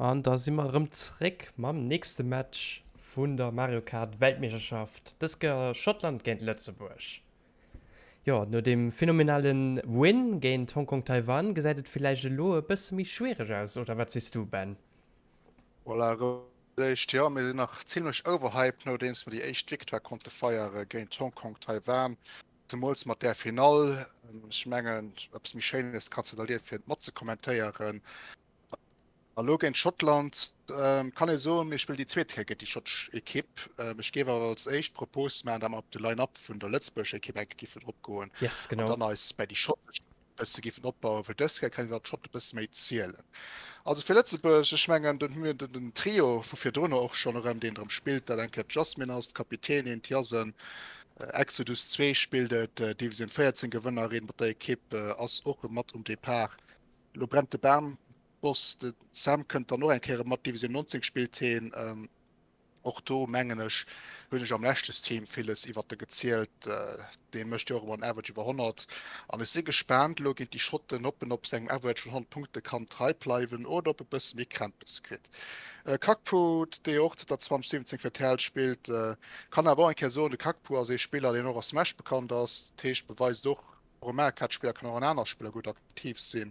An da si mer erëm zréck mam nächste Match vun der Mario Kart Weltmeeschterschaft, dës Kéier Schottland géint Lëtzebuerg. Jo, no deem phänomenale Win géint Hong Kong Taiwan gesäit et villäicht elo e bësse méi schwiereg aus, oder wat sees du Ben? Voilà, eréischt, jo, mir sinn nach zimlech overhyped nodeems mer déi éischt Victoire konnte feiere géint Hong Kong Taiwan, zemools mat där Finall. Ech mengen, eppes méi Schéines kanns de der liewe fir et matzekommentéieren. A lo géint Schottland kann ee soen, mir spillen déi zweet Kéier géint déi schottesch Ekipp. Ech géif awer als éischt Propos maachen, datt mer op de Line-Up vun der Lëtzebuerger Ekipp eng Kéier giffen dropgoen Yes, an genau. dann eis bäi déi schottesch e bësse giffen opbauen, well dës Kéier kënnen iwwer d'Schotte e bësse méi zielen. Also fir Lëtzebuerg, ech mengen, do hu mir den Trio vu virdrunner och schonn erëm, deen erëm spillt, dat eng Kéier d'Jasmine ass, d'Kapitänin, d'Jasen, Exodus 2 spillt et, Division 14 Gewënnerin mat der Ekipp ass och mat um Depart. Lo brennt de Bam, Boss, de Sam kënnt dann och eng Kéier mat, Division 19 spillt heen. Och do mengen ech hunn ech am leschte Stream villes iwwert de gezielt. Dee mécht jo och ëmmer en Average iwwer 100 an ech si gespaant elo géint déi Schotten, ob en op sengem Average vun 100 Punkte kann trei bleiwen oder ob e bësse méi Krämpes kritt. Kakpu, dee jo och zënter 2017 fir d'Häl spillt, kann awer och eng Kéier soen, de Kakpu ass ee Spiller deen och a Smash bekannt ass, dat heescht beweist och, Och e Mario Kart Spiller kann och en aner Spiller gutt aktiv sinn.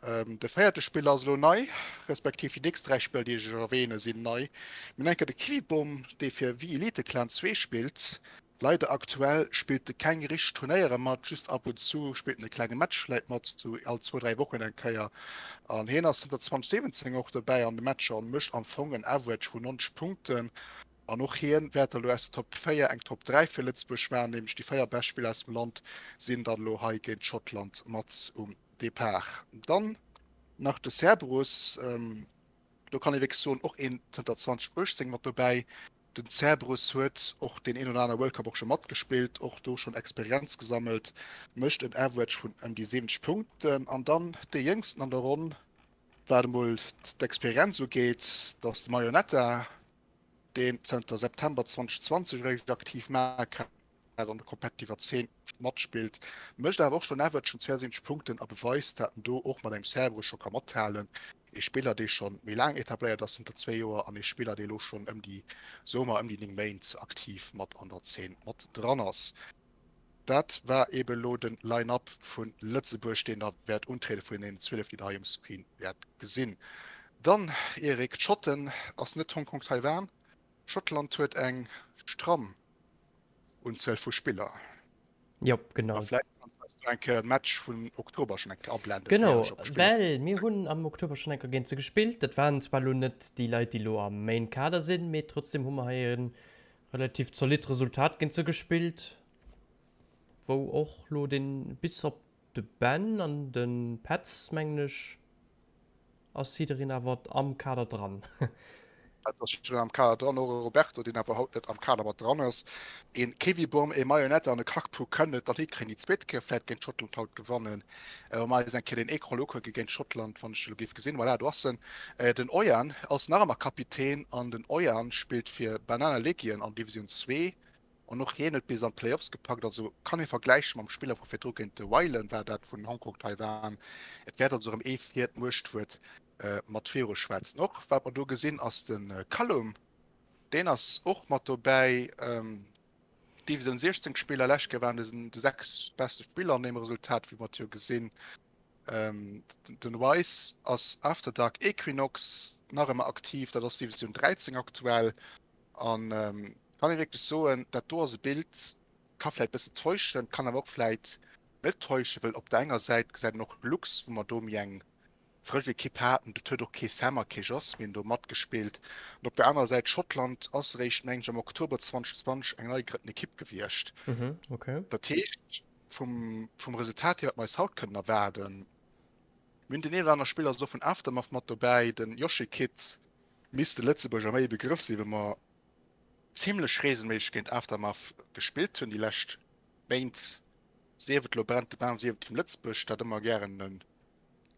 De véierte Spiller ass elo nei, respektiv déi nächst 3 Spiller déi ech iech erwähne sinn nei. Mir hunn eng Kéier de Kiwibom, dee fir Wii Elite Clan 2 spillt. Leider aktuell spillt e keng richteg Turnéiere mat, just ab und zu spillt en e klenge Match vläit mat, sou all zwou, 3 Wochen eng Kéier. An hien ass zënter 2017 och dobäi an de Matcher an mécht am Fong en Average vun 90 Punkten. An och hien wäert elo aus der Top 4 eng Top 3 fir Lëtzebuerg maachen, nämlech déi 4 bescht Spiller aus dem Land sinn dann elo hei géint Schottland mat um Depart. Dann nach de Cerberus, do kann ee wierklech soen, och een zënter 2018 mat dobäi. Den Cerberus huet och deen een oder aner World Cup och scho matgespillt, och do schonn Experienz gesammelt, mécht en Average vun ëm déi 70 Punkten. An dann dee Jéngsten an der Ronn, wat emol d'Experienz ugeet, dat ass de Marionetta. deen zënter September 2020 eréischt aktiv Mario Kart an der kompetitiver Zeen matspillt, mécht awer och schonn Average vun 72 Punkten a beweist, dat en do och mat engem Cerberus scho ka mathalen. Ee Spiller, dee scho méi laang etabléiert ass, zënter zwee Joer, an ee Spiller, dee elo schonn ëm déi, soe mer, ëm déi 9 Méint aktiv mat an der Zeen mat dran ass. Dat war eebe elo de Line-Up vu Lëtzebuerg, deen da wäert untriede vun deenen 12, déi der hei um Screen wäert gesinn. Dann, Eric, d'Schotten ass net Hong Kong, Taiwan. Schottland huet eng stramm Unzuel vu Spiller. Jop, genau. A vläicht kanns du eis do eng Kéier de Match vun Oktober schonn eng Kéier ablenden, Genau, éier ech op d'Spiller. Well mir hunn am Oktober schonn eng Kéier géint se gespillt. Dat waren zwar elo net déi Leit, déi elo am Main Kader sinn, mee trotzdem hu mer hei e Relativ zolidd Resultat géint se gespillt, wou och lo den, bis op de Ben an de Petz mengen ech, ass jiddereen awer am Kader dran. Et ass jiddereen am Kader dran, och e Roberto, deen awer haut net am Kader mat dran ass. Een Kiwibom, ee Marionette an e Kakpu kënnen et dann hikréien, déi zweet Kéier vläit géint Schottland haut gewannen. Wa mer eis eng Kéier den Ecran elo ukucke géint Schottland, wann ech elo géif gesinn, voilà, do ass en. Den Oyan ass nach ëmmer Kapitän an den Oyan spillt fir Banana Legion an Division 2 an och hien huet bis an d'Playoffs gepackt. Also kann ee vergläiche mam Spiller vu virdru géint de Wylan war dat vun Hong Kong Taiwan. Et wäert also erëm ee fir d'Muecht huet mat viru schwätzen. Och wat mer do gesinn ass de Callum, deen ass och mat dobäi. Division 16 Spiller lescht Kéier waren de 6 beste Spiller an deem Resultat, wéi mer et jo gesinn. Den Wise ass After Dark Equinox nach ëmmer aktiv, dat ass Division 13 aktuell. An kann ee wierklech soen, dat do ass e Bild, ka vläit bëssen täuschen, kann awer och vläit net täuschen, well op der enger Säit gesäit een och Lux, wou mer do méi eng frësch Ekipp haten, et huet och kee Sam a kee Jasmine do matgespillt. An op der anerer Säit, Schottland ass eréischt, mengen ech, am Oktober 2020 eng nei gegrënnten Ekipp gewiescht. Mhm, okay. Dat heescht, vum, vum Resultat hier, wat mer eis haut kënnen erwaarden, mir hunn deen een oder aner Spiller ass och vun Aftermath mat dobäi, den Yoshikit misst de Lëtzebuerger méi e Begrëff sinn, well mer zimlech reegelméisseg géint Aftermath gespillt hunn déi lescht Méint, sief et elo Brent de Bam, sief et Team Lëtzebuerg, dat ëmmer gären en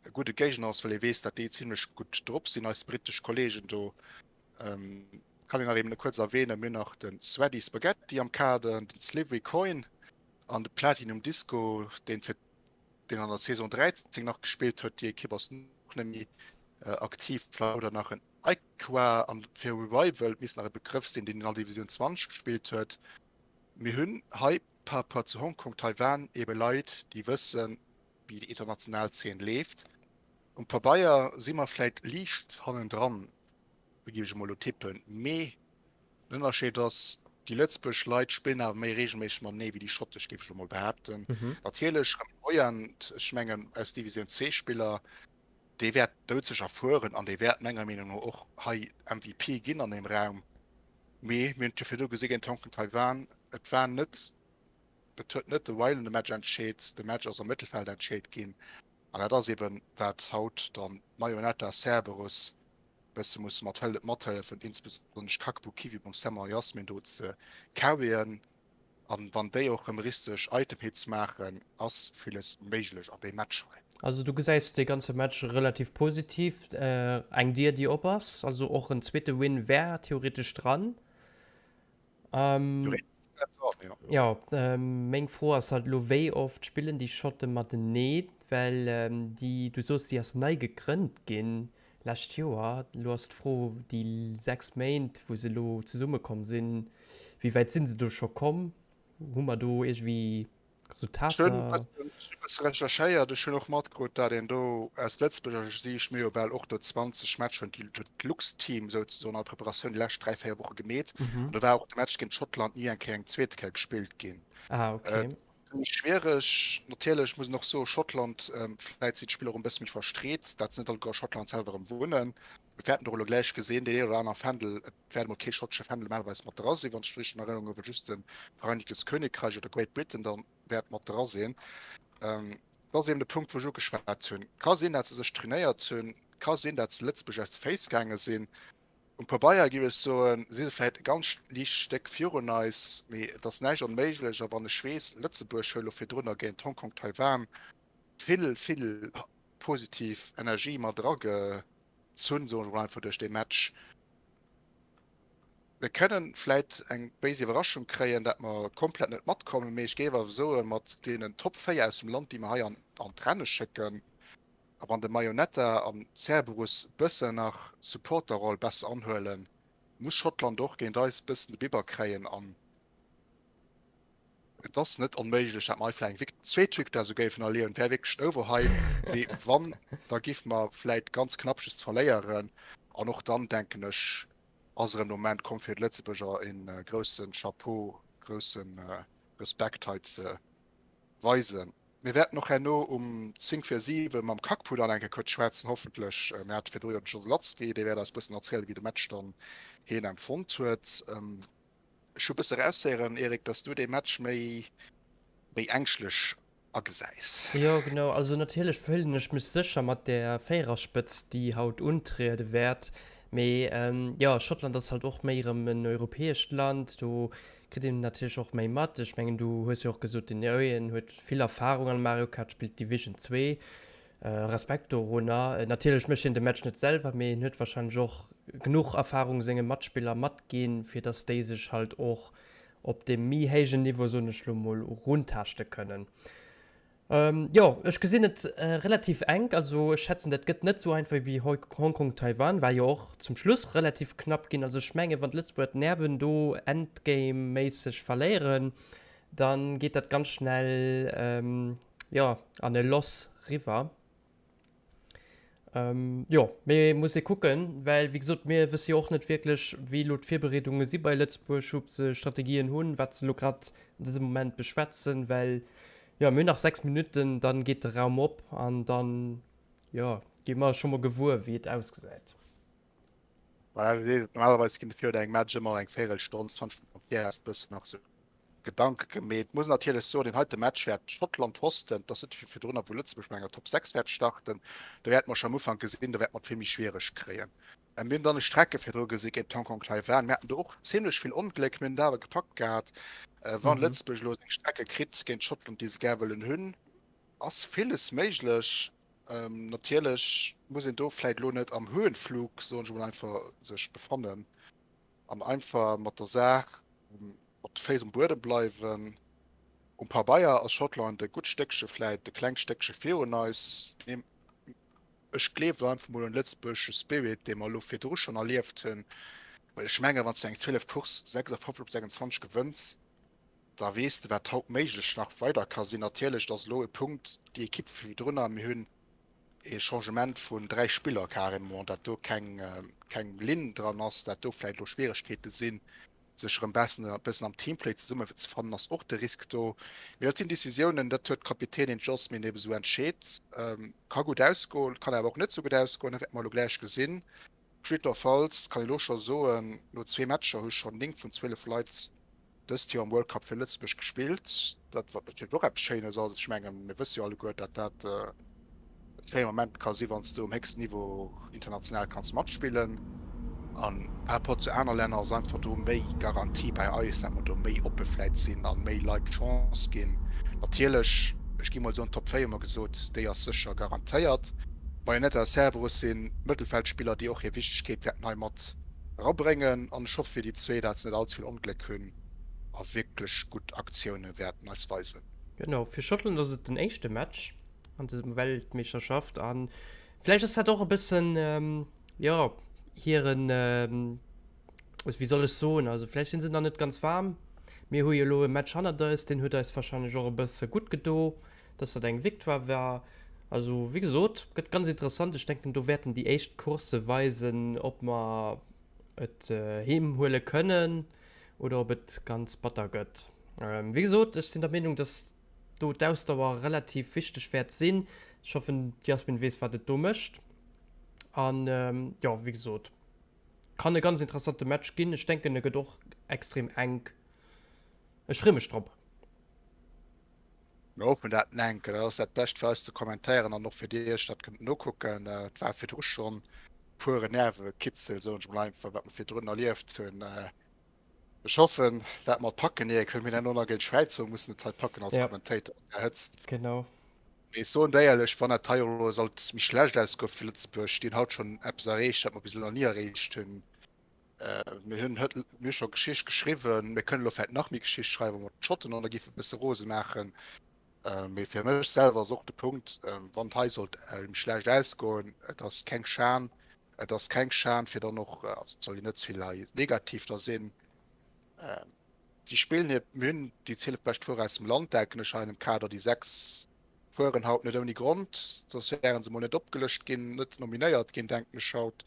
e gudde Géigner ass, well ee weess, datt déi zimlech gutt drop sinn, eis brittesch Kolleegen do. Kann een nach eben kuerz erwähnen, mir hunn nach de Sweaty Spaghetti am Kader, den Slivery Coin an de Platinum Disco, deen fir deen an der Saison 13 nach gespillt huet. Déi Ekipp ass och net méi. Aktiv oder nach en Iqua an fir Revival misst nach e Begrëff sinn, deen an der Divisioun 20 gespillt huet. Mir hunn hei par rapport zu Hongkong, Taiwan ebe Leit, déi wëssen, wéi déi international Zeen leeft. Um Pabeier si mer vläit liicht hannendran, géif ech emol elo tippen, mee den Ënnerscheed ass, déi lëtzebuergesch Leit spillen awer méi reegelméisseg matenee wéi déi schottesch, géif ech elo mol behaapten. Natierlech rëm Royant, ech mengen aus Divisioun C Spiller, dee wäert doudsécher fueren an dee wäert menger Meenung no och hei MVP ginn an deem Raum. Mee mir hunn et jo virdu gesi géint Hongkong Taiwan, et war net, et huet net de Wyland de Match entscheet, de Match ass am Mëttelfeld entscheet ginn. An dat ass eben wat haut dann d'Marionetta Cerberus e bësse musse mat mathëllefen, insbesonnesch Kakbu Kiwi mam Sam a Jasmin do ze carryen. An wann déi och rëm richteg Item Hits maachen, ass villes méiglech an deem Match hei. Also du gesäis dee ganze Match relativ positiv, eng Dier déi op ass, also och en zweete Win wär theoretesch dran. Theoretesch wär dran, jo. Jo, meng Fro ass halt elo, wéi oft spillen déi Schotte matenee, well déi, du soos déi ass nei gegrënnt ginn lescht Joer, elo ass d'Fro, déi 6 Méint wou se elo zesummekomm sinn, Wéi wäit sinn se do scho komm? Hu mer do iergendwéi Resultater? Ech hunn e bësse recherchéiert. Ech hunn och matkrut, dat een do aus Lëtzebuerger Siicht, mir hu bal och do 20 Matcher, déi huet d'Lux-Team souzesoen an der Preparatioun déi lescht 3, 4 Woche gemeet. An do war och de Match géint Schottland ni eng Kéier eng zweete Kéier gespillt ginn. Ah, okay. Zimmlech schwiereg. Natierlech muss een och soen, Schottland, vläit sinn d'Spiller och e bësse méi verstreet, dat se net alleguer a Schottland selwer erëm wunnen. Mir wäerten och elo gläich gesinn, deen een oder aner Fändel, et wäert emol kee schottesche Fändel normalerweis mat dra sinn, wann ech et richteg an Erënnerung hunn, well just de Vereinigtes Königreich oder Great Britain dann wäert mat dra sinn. Dat ass eben de Punkt, wou ech ugeschwat hunn. Ka sinn, dat se sech trainéiert hunn, ka sinn, dat se Lëtzebuerg aus de Féiss gaange sinn. Um Pabeier géif ech soen, si se vläicht e ganz liicht Stéck virun eis, mee et ass näischt onméiglech. A wann ech weess, Lëtzebuerg huet elo virdrunner géint Hongkong, Taiwan vill, vill positiv Energie mat eragezunn, soen ech mol einfach, duerch dee Match. Mir kënnen vläit eng béis Iwwerraschung kréien, dat mer komplett net matkommen, mee ech géif awer soen, mat deenen Top 4 aus dem Land, déi mer hei an d'Renne schécken, a wann de Maionetta an Cerberus bëssen nach Supporterroll besser anhuelen, muss Schottland och géint eis bëssen de Bibber kréien an Et ass net onméiglech, dat mer hei vläicht eng Vic zweet Victoire esou géifen erliewen. Et wär wierklech en Overhype, mee wann, da géife mer vläicht ganz knapp just verléieren. An och dann, denken ech, ass erëm de Moment komm, fir de Lëtzebuerger e grousse Chapeau, grousse Respekt hei ze weisen. Mir wäerten och herno um 10 vir 7 mam Kakpu dann eng Kéier kuerz schwätzen, hoffentlech. Mir hate virdru jo de Josy Latzki, dee wäert eis e bëssen erzielen, wéi de Match dann hien empfonnt huet. Ech hu bësse raushéieren, Eric, dass du dee Match méi, méi ängschtlech agesäis. Jo, genau. Also natierlech fillen ech mech sécher mat där Véiererspëtzt, déi haut untriede wäert. Mee jo, Schottland ass halt och méi erëm en europäescht Land. Do kritt een natierlech och méi mat. Ech mengen, du hues jo och gesot, den Eoin huet vill Erfarung an Mario Kart, spillt Division 2. Respekt dorunner. Natierlech mécht hien de Match net selwer, mee hien huet warscheinlech och genuch Erfarung senge Matspiller matginn, fir dass déi sech halt och op deem méi héijen Niveau, soen ech lo mol, runtaaschte kënnen. Jo, ech gesinn et relativ enk. Also ech schätzen, dat gëtt net sou einfach wéi Hongkong-Taiwan, war jo och zum Schluss relativ knapp ginn. Also ech mengen, wann d'Lëtzebuerger d'Nerven do Endgame-méisseg verléieren, da geet dat ganz schnell, jo, an e Loss riwwer. Ähm, jo, mee muss ee kucken, well wéi gesot, mir wësse jo och net wierklech, wéi elo d'Virbereedunge si bei Lëtzebuerg, ob se Strategien hunn, wat se elo grad an dësem Moment beschwätzen, well jo, mir hunn nach 6 Minutten, dann geet de Raum op an dann, jo, gi mer scho mol gewuer, wéi et ausgesäit. Voilà, normalerweis ginn virun engem Match ëmmer eng Véirelstonn, 20 Minutten am Viraus e bëssen nach sou Gedanke gemeet. Muss natierlech soen, deen heite Match wäert Schottland hosten. Et ass net wéi virdrunner, wou Lëtzebuerg mat enger Top 6 wäert starten. Do wäerte mer scho am Ufank gesinn, do wäerte mer et vill méi schwiereg kréien. Mir hunn dann e Strecke virdru gesi géint Hongkong Taiwan. Mir haten do och zimmlech vill Ongléck, mir hunn et awer gepackt gehat. Wann Lëtzebuerg elo seng Strecke kritt géint Schottland, déi se gär wëllen hunn, ass villes méiglech. Natierlech muss een do vläit elo net am Höhenflug, soen ech emol einfach, sech befannen an einfach mat der Saach mat de Féiss um Buedem bleiwen. Um Pabeier ass Schottland e gutt Stéckche, vläit e klengt Stéckche virun eis, mee. Ech gleewen einfach mol un lëtzebuergesche Spirit, dee mer elo virdru schonn erlieft hunn, well ech mengen, wann s du eng 12 Course 56 op 26 gewënns, da weess de wat haut méiglech nach weider ka sinn. Natierlech, et ass elo e Punkt, déi Ekipp vu virdrunner, mir hunn e Changement vun 3 Spiller carrément, dat do keng keng Linn dran ass, dat do vläicht elo Schwieregkeete sinn, sech erëm bessen e bëssen am Teamplay zesummen ze fannen, ass och de Risk do. Mee dat sinn Decisiounen, dat huet d'Kapitänin d'Jasmine ebe sou entscheet. Ka gutt ausgoen, kann awer och net sou gutt ausgoen, dat wäerte mer elo gläich gesinn. Jiddwerfalls kann ee lo scho soen, no zwee Matcher hu schonn 9 vun 12 Leit dëst Joer am World Cup fir Lëtzebuerg gespillt, dat wat natierlech och eppes Schéines ass. Ech mengen, mir wësse jo alleguer, dat dat e schéine Moment ka si wann s du um héchsten Niveau international kanns matspillen. An par rapport zu aner Länner ass einfach do méi Garantie bei eis, dat mer do méi oppe vläit sinn an méi Leit d'Chance ginn. Natierlech, ech gi mol soen, Top 4 hu mer gesot, déi ass sécher garantéiert. Bayonetta a Cerberus si Mëttelfeldspiller, déi och hir Wichtegkeet wäerten hei mat erabréngen an ech hoffe fir déi zwee, dat se net all ze vill Ongléck hunn a wierklech gutt Aktioune wäerten eis weisen. Genau, fir Schottland ass et den éischte Match an dësem Weltmeeschterschaft an vläicht ass dat och e bëssen, jo, hiren, wéi soll ech soen, also vläicht si se nach net ganz waarm. Mir hu jo elo e Match hannert eis, deen huet eis warscheinlech och e bësse gutt gedo, dass dat eng Victoire war. Also wéi gesot, gëtt ganz interessant. Ech denken, do wäerten déi éischt Coursse weisen, ob mer et heem huele kënnen oder ob et ganz batter gëtt. Wéi gesot, ech sinn der Meenung, dass do d'Ausdauer relativ wichteg wäert sinn. Ech hoffen, d'Jasmin weess, wat et do mécht. An jo, wéi gesot, kann e ganz interessante Match ginn. Ech denken, e gëtt och extrem enk. Ech freeë mech drop. Mir hoffen dat enke, dat ass dat Bescht fir eis ze kommentéieren an och fir Iech dat kënnt nokucken. Et war virdru schonn puere Nervekitzel, soen ech mol einfach, wat mer virdrun erlieft hunn. Ech hoffen, dat mer et packen, ier mir herno nach géint d'Schwäiz hu mussen et hei packen als Commentator an der Hëtzt. Genau. Mee ech soen der éierlech, wann dat hei elo sollt méi schlecht ausgoen fir Lëtzebuerg, déi hunn haut schonn eppes erreecht, wat mer bis elo nach ni erreecht hunn. Mir hunn hëtt, mir hu scho Geschicht geschriwwen, mir kënnen elo vläicht nach méi Geschicht schreiwen, wa mer d'Schotten an der géife bësse rose maachen. Mee fir mech selwer ass och de Punkt, wann et hei sollt méi schlecht ausgoen, et ass keng Schan, et ass keng Schan fir dann och, also et soll jo net ze vill hei negativ da sinn, si spillen hir, mir hunn déi 12 bescht Fuerer aus dem Land, denken ech hei an dem Kader, déi 6 fueren haut net ouni Grond, soss wäre se mol net opgelëscht ginn, net nominéiert ginn, denken ech haut.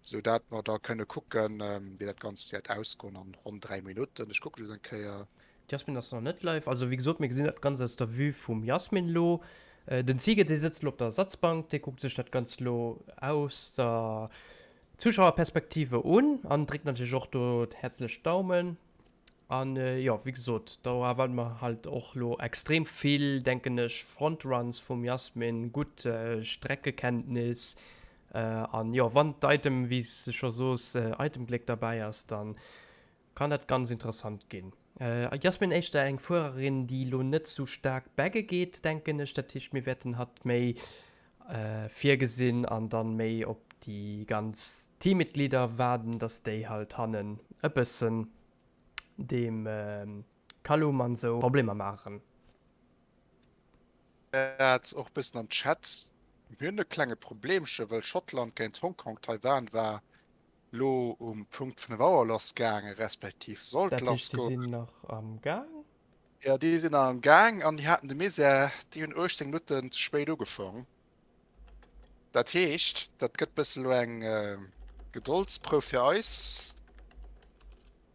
Sou dat mer da kënne kucken, wéi dat Ganzt wäert ausgoen an ronn 3 Minutten. Ech kucke just eng Kéier. D'Jasmine ass nach net live. Also wéi gesot, mir gesinn dat Ganzt aus der Vue vum Jasmine elo. Den Ziege, dee sëtzt elo op der Ersatzbank, dee kuckt sech dat Ganzt elo aus der Zuschauerperspektive un an dréckt natierlech och do häerzlech d'Daumen. An jo, wéi gesot, do erwaarde mer halt och lo extrem vill, denken ech, Frontruns vum Jasmin, gutt Streckekenntnis an jo, wann d'Item, wéi s de scho soos, Itemgléck derbäi ass, dann kann dat ganz interessant ginn. Jasmin éischter eng Fuererin, déi lo net sou staark bagge geet, denken ech, dat heescht mir wäerten hatt méi virgesinn an dann méi op déi ganz Teammitglieder waarden, dass déi halt hannen e bëssen dem Callum an sou Problemer maachen. Dat och bëssen am Chat. Mir hunn e klenge Problemchen, well Schottland géint Hongkong Taiwan war lo um Punkt 5 Auer lass gaangen, respektiv sollt Dat heescht, déi sinn nach am Gaang? Jo, déi sinn nach am Gaang an déi haten de Misär, déi hunn 18 Minutten ze spéit ugefong. Dat heescht, dat gëtt bësse lo eng Gedoldsprouf fir eis.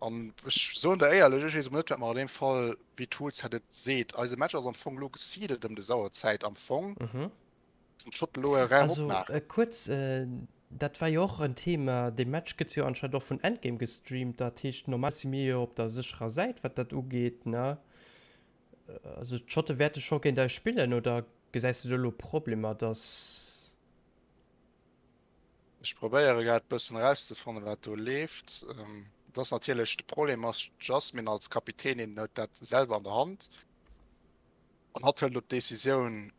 An ech soen der éierlech, ech weess emol net, wat mer an deem Fall, wéi d'Toolset et seet. Eise Match ass am Fong lo geseedelt ëm des Auerzäit am Fong. Mussen d'Schotte lo e Raum Also opmaachen. kuerz, dat war jo och en Thema, dee Match gëtt jo anscheinend och vun Endgame gestreamt. Dat heescht, normal si mir jo op der sécherer Säit, wat dat ugeet, ne? Also d'Schotte wäerte scho géint eis spillen, oder gesäis de do elo Problemer, dass. Ech probéiere grad bëssen erauszefannen, wat do leeft. Et ass natierlech, de Problem ass, d'Jasmine als Kapitänin huet dat selwer an der Hand an hatt hëlt elo d'Decisioun.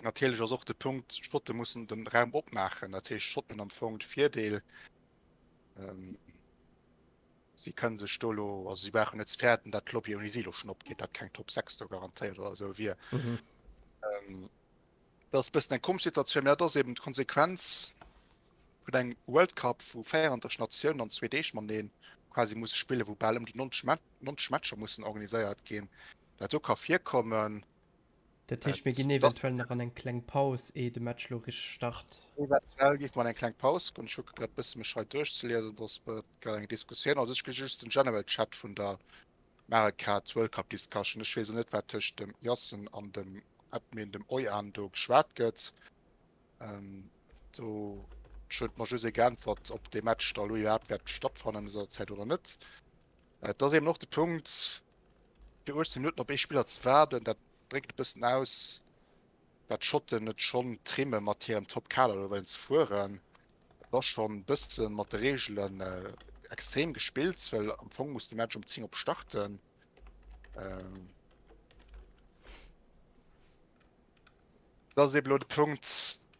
Natierlech ass och de Punkt, d'Schotte mussen de Raum opmaachen. Dat heescht, d'Schotten hunn am Fong de Virdeel. Si kënne sech do elo, also si brauchen net ze fäerten, datt d'Lobby ouni si elo schonn opgeet, datt keng Top 6 do garantéiert oder esou wier. Dat ass e bëssen eng komesch Situatioun, mä dat ass eben d'Konsequenz vun engem World Cup, wou 34 Natiounen an zwee Deeg matenee quasi musse spillen, wou bal ëm déi 90 90 Matcher mussen organiséiert ginn. Dat do ka virkommen. Dat heescht, mir ginn eventuell nach an eng kleng Paus, ee de Match lo richteg start. Eventuell géife mer an eng kleng Paus goen. Ech kucke grad e bësse mech hei duerchzeliesen, dass grad eng Diskussioun ass. Ech gesi just den General Chat vun der Mario Kart World Cup Discussion. Ech weess och net, wat tëscht dem Yassen an dem Admin, dem Oyan, do geschwat gëtt. Do huet mer just ee geäntwert, ob dee Match da elo iwwerhaapt wäert stattfannen an dëser Zäit oder net. Et ass eben och de Punkt, fir 18 Minutten op ee Spiller ze waarden, dat dréckt e bëssen aus, wat d'Schotten net schonn trimme mat hirem Top-Kader do wëllen ze fueren. Et ass schonn e bësse mat de Reegelen extrem gespillt, well am Fong muss de Match um 10 op starten. Dat ass eben elo de Punkt,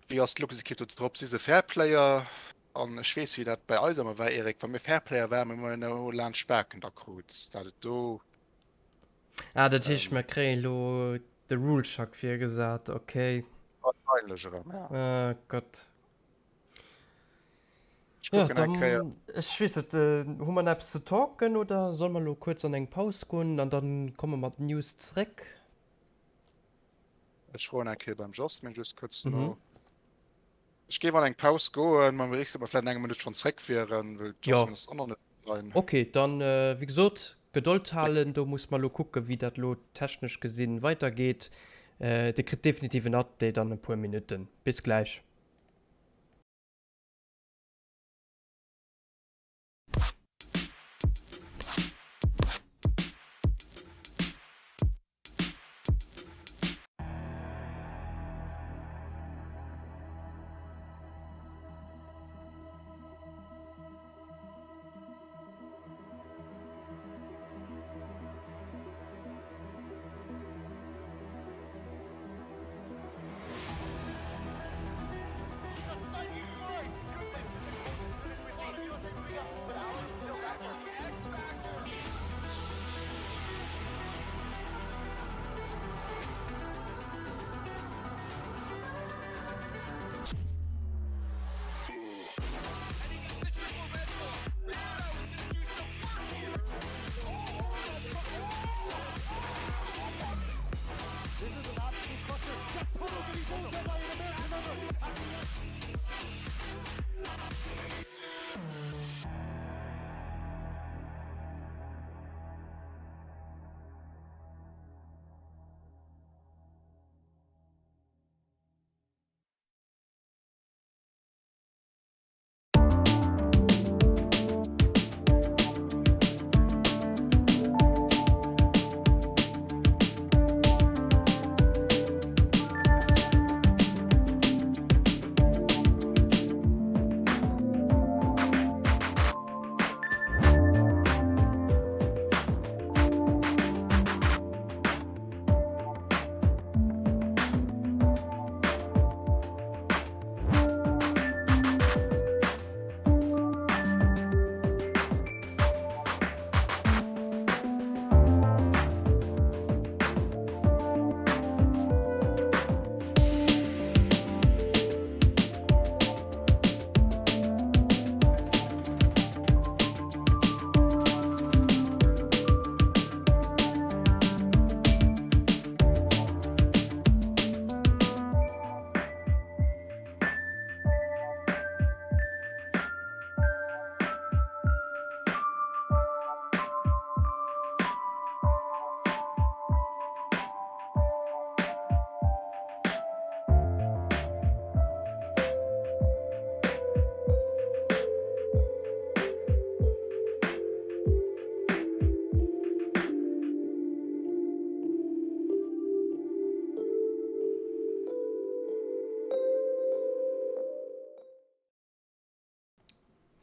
wéi ass d'Luxekipp do drop? Si se Fairplayer? An ech weess, wéi dat bei eis ëmmer war, Eric, wa mir Fairplayer waren, hu mir elo laanscht d'Baken da krut, dat et do. Ah, dat heescht, mir kréien elo de Ruleschack virgesat, okay. Wahrscheinlech erëm, ja. Ah Gott. Ech kucken eng Kéier. Ech weess net, hu mer nach eppes ze talken oder solle mer elo kuerz an eng Paus goen an dann komme mer mat News zréck? Ech froen eng Kéier beim Jasmin just kuerz no. Ech géif an eng Paus goen, mam Risque, datt mer vläicht an enger Minutt schonn zréck wieren, well d'Jasmin ass och nach net online. Ok, dann, wéi gesot, Gedold halen, do muss mer elo kucken, wéi dat elo technesch gesinn weidergeet. Dir kritt definitiv en Update an e puer Minutten. Bis gläich.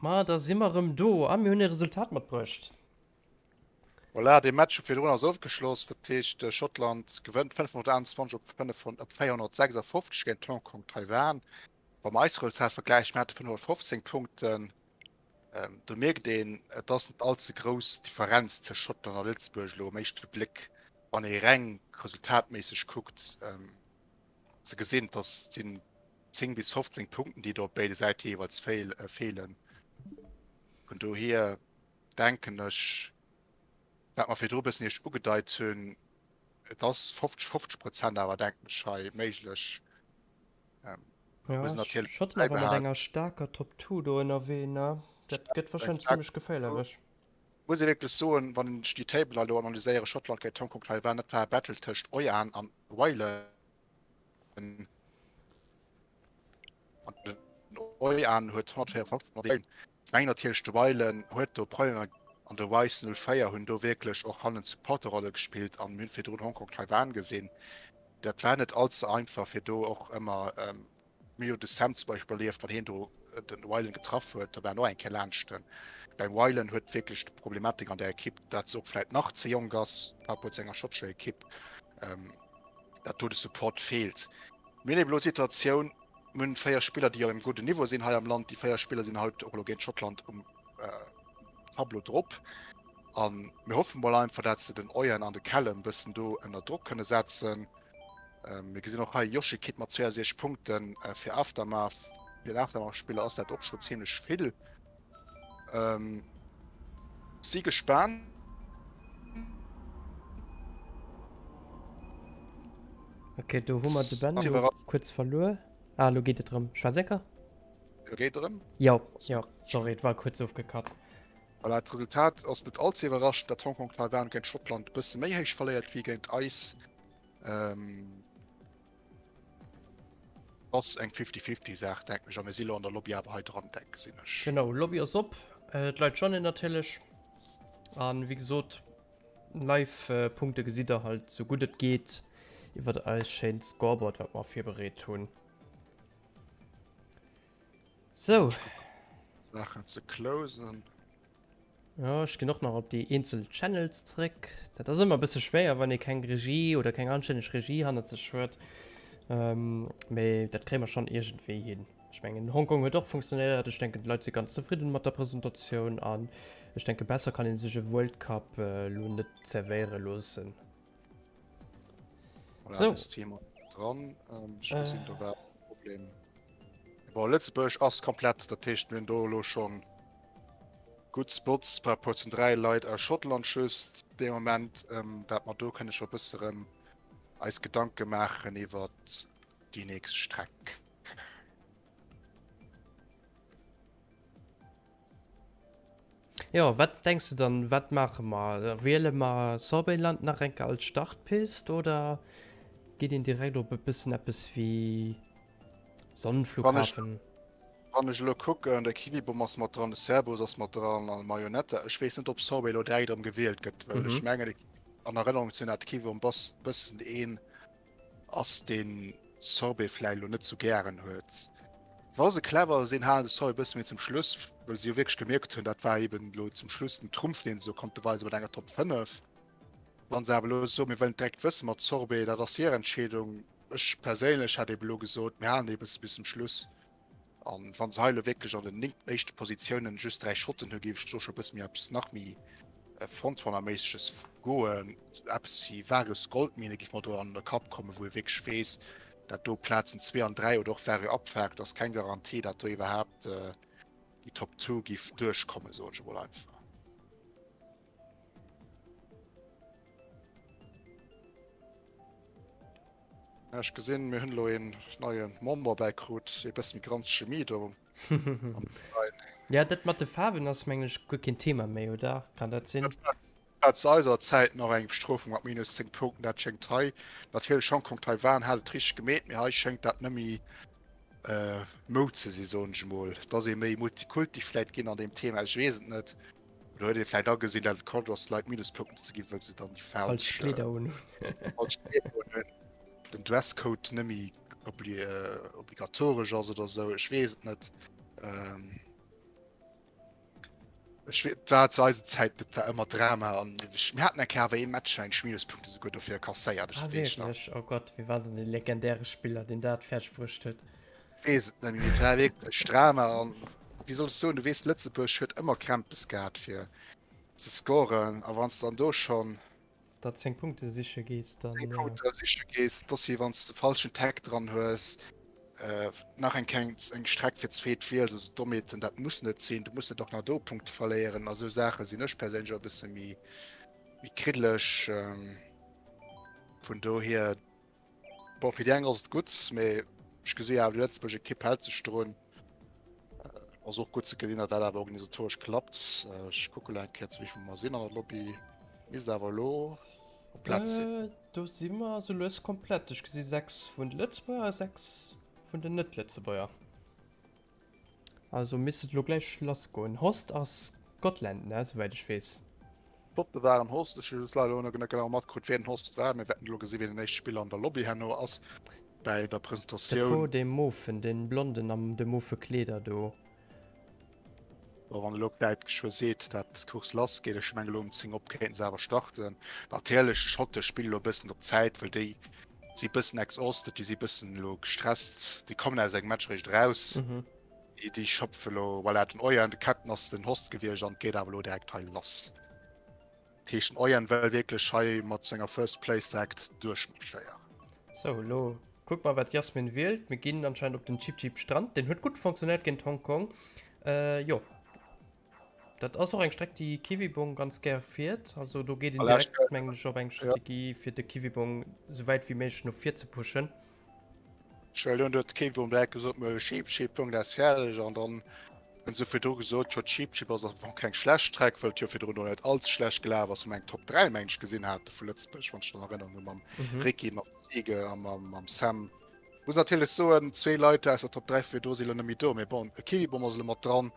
Ma da si mer erëm do a mir hunn e Resultat matbruecht. Voilà, dee Match vu virdrun ass ofgeschloss. Dat heescht, Schottland gewënnt 521 op 456 géint Hong Kong Taiwan. Wa mer eis Resultat vergläichen, mir hate 515 Punkten. Do mierkt een, et ass net all ze grouss Differenz tëscht Schottland a Lëtzebuerg elo um éischte Bléck, wann ee reng resultatméisseg kuckt. Ze gesinn, dass sinn 10 bis 15 Punkten, déi do op béide Säite jeeweils feelen. Vun dohier denken ech, wat mer virdru e bëssen iech ugedeit hunn, et ass 50, 50 Prozent awer, denken ech, hei méiglech. Ja, Schotten awer mat enger staarker Top 2 do ënnerwee, ne? Dat gëtt warscheinlech zimmlech geféierlech. Muss ee wierklech soen, wann ech déi Table elo analyséieren, Schottland géint Hongkong, Taiwan, dat war e Battle tëscht Oian an Weilen. An den Oian huet 154 mat Ech mengen natierlech de Weilen huet do Problemer an de Wise 04 hunn do wierklech och hannen Supporterrolle gespillt an mir hunn virdrun Hongkong Taiwan gesinn. Dat war net all ze einfach fir do och ëmmer mir hu de Sam zum Beispill erlieft, wann hien do den Weilen getraff huet, da war en och eng Kéier laanscht en. Beim Weilen huet wierklech d'Problematik an der Ekipp, dat se och vläit nach ze jonk ass par rapport zu enger schottescher Ekipp. Dat do de Support feelt. Mir hunn eben elo d'Situatioun, mir hunn 4 Spiller, déi op engem gudden Niveau sinn hei am Land. Déi 4 Spiller sinn haut och elo géint Schottland um Tableau drop. A mir hoffe mol einfach, dat se den Euan an de Callum e bëssen do ënner Drock kënne setzen. Mir gesinn och hei Yoshikit mat 62 Punkte fir Aftermath. Fir en Aftermath-Spiller ass dat och scho zimmlech vill. Si gespaant. Ok, do hu mer de Ben elo kuerz verluer. Ah, elo geet et erëm. Schwaarzecker? Elo geet et erëm? Jo, jo, sorry, et war kuerz ofgecut. Voilà, d'Resultat ass net all ze iwwerraschend, datt Hongkong Taiwan géint Schottland e bësse méi héich verléiert wéi géint eis. Ass eng Fifty-Fifty Saach denken ech, a mir si lo an der Lobby awer hei dran, denk gesinn ech. Genau, Lobby ass op, d'Leit joinen natierlech an wéi gesot live Punkte gesitt der halt sou gutt et geet iwwert eist schéint Scoreboard wat mer virbereet hunn. Sou. Saachen ze closen. Jo, ech ginn och nach op déi eenzel Channels zréck. Dat ass ëmmer e bësse schwéier, wann ee keng Regie oder keng anstänneg Regie hannert sech huet. Mee dat kréie mer schonn iergendwéi hin. Ech mengen, Hongkong huet och funktionéiert. Ech denken, d'Leit si ganz zefridden mat der Presentatioun an ech denke, besser kann ee sech e World Cup elo net zerwéiere loossen. Voilà, so. Das Thema dran. Ähm, ich äh. gesinn, do war Problem. Bon, Lëtzebuerg ass komplett, dat heescht mir hunn do elo schon gutt Spots par rapport zu 3 Leit aus Schottland just dee Moment, ähm, dat mer do kënne scho bësse rëm eis Gedanke maachen iwwer déi nächst Streck. Jo, wat denks de dann, wat maache mer? Wiele mer Sorbetland nach eng Kéier als Startpist oder geet een direkt op e bëssen eppes wéi Sonnenflughafen? Wann ech elo kucken, de Kiwibom ass mat dran, de Cerberus ass mat dran an d'Marionette. Ech weess net, ob Sorbet elo direkt erëm gewielt gëtt, well ech mengen an Erënnerung ze hunn, dat de Kiwibom bass bëssen een ass deen Sorbet vläit elo net sou gären huet. Wa se clever sinn, halen de Sorbet e bësse méi zum Schluss, well se jo wierklech gemierkt hunn, dat war eben elo zum Schluss den Trumpf, deen se do konnte weisen mat enger Top 5. Wa se awer elo soen, mir wëllen direkt wësse mat Sorbet, dat ass hir Entscheedung. Ech perséinlech hätt eben elo gesot, mir halen dee e bësse bis zum Schluss. An wann se hei elo wierklech an den 9 éischte Positiounen just 3 Schotten hunn, géif ech do scho e bësse méi eppes nach méi Frontrunner-méisseges goen. Eppes wéi Varus Goldmine géif mer do an de Kapp kommen, wou ee wierklech weess, dat do Plazen 2 an 3 oder och Varus Abfahrt ass keng Garantie, dat do iwwerhaapt déi Top 2 géif duerchkommen, soen ech emol einfach. Ech gesinn, mir hunn elo een neie Member bäikrut, ee bësse méi granzege Chemie do am Veräin. Ja, dat mat de Faarwen ass mengen ech guer keen Thema méi, oder? Kann dat sinn? Dat war zu eiser Zäit nach eng Bestrofung mat minus 10 Punkten. Dat schéngt hei natierlech, Hongkong, Taiwan hat et richteg gemeet, mee hei schéngt dat net méi Moud ze sinn, soen ech emol. Et ass ee méi Multikulti vläit ginn an deem Thema, ech weess et net. Oder huet ee vläit agesinn, dat et Quatsch ass, Leit Minuspunkten ze ginn, well se dann déi falsch Kleeder un hunn. Falsch Kleeder un hunn. Den Dresscode net méi obli obligatoresch ass oder sou, ech weess et net. Ähm, ech we war zu eisen Zäit, dat war ëmmer Drama an ech, mir haten eng Kéier awer ee Match eng Minuspunkte souguer dofir kasséiert, ech Ah, weess nach. wierklech? Oh Gott, wie war denn dee legendäre Spiller, deen dat fäerdeg bruecht huet? Weess et net méi, mee et war wierklech Drama an wéi soll ech soen, du weess Lëtzebuerg huet ëmmer Krämpes gehat fir ze scoren a wann s dann do schonn. der 10 Punkte siche gees, dann. 10 Punkte siche gees, dat ass wéi wann s de falschen Tag dran hues, nach eng keng eng Streck fir zweet wiels, also Dommheeten, dat muss net sinn, du muss net och nach do Punkte verléieren a sou Saache sinn ech perséinlech e bësse méi méi kriddeleg. Vun dohier, bon, fir déi eng ass et gutt, mee ech gesi awer déi Lëtzebuerg Ekipp hält sech drun. Ass och gutt ze gesinn, datt dat awer organisatoresch klappt. Ech kucke lo eng Kéier zu wéi vill mer sinn an der Lobby. Misst awer elo komplett sinn. Do si mer sou lues komplett. Ech gesi 6 vun de Lëtzebuerger a 6 vun den Net-Lëtzebuerger. Also misst et elo gläich lass goen. Host ass Scotland, ne, souwäit ech weess. Schotte waren Host. Ech hu just leider elo net genau matkritt, wien Host war. Mir wäerten elo gesi wien den éischte Spiller an der Lobby herno ass bäi der Dat Presentatioun. wor dee Mofen, dee Blonden am de mofe Kleeder do. Bon, wann elo vläit geschwë seet, dat d'Course lass geet, ech mengen elo um 10 op kéinten se awer starten. Natierlech, d'Schotte spille elo e bëssen op Zäit, well déi si bëssen exhausted, déi si bëssen elo gestresst, déi kommen aus engem Match eréischt eraus. Déi schöpfe lo, voilà, den Oyan, de Captain ass den Host gewiescht an et geet awer elo direkt hei lass. Dat heescht, den Oyan wëll wierklech hei mat senger First Place direkt duerchmarschéieren. Sou, elo kucke mer, wat d'Yasmin wielt. Mir ginn anscheinend op den Cheap Cheap Strand. Deen huet gutt funktionéiert géint Hong Kong. Äh, jo. Dat ass och eng Streck, déi Kiwibong ganz gär fiert. Also do geet een direkt, mengen ech, op eng Strategie, fir de Kiwibong sou wäit wéi méiglech no vir ze pushen. Ech hunn huet Kiwibong direkt gesot, mir huele Cheap Cheap, Punkt, aus, fäerdeg. An dann hunn se virdru gesot, jo Cheap Cheap ass am Fong keng schlecht Streck, wëll et jo virdrun och net all ze schlecht gelaf ass, wou mer eng Top 3, mengen ech, gesinn hate vu Lëtzebuerg, wann ech dran erënneren hu mam Ricky, mam Siege a mam Sam. Muss natierlech soen, zwee Leit aus der Top 3 vu virdru si lo net méi do, mee bon, e Kiwibom ass elo mat dran.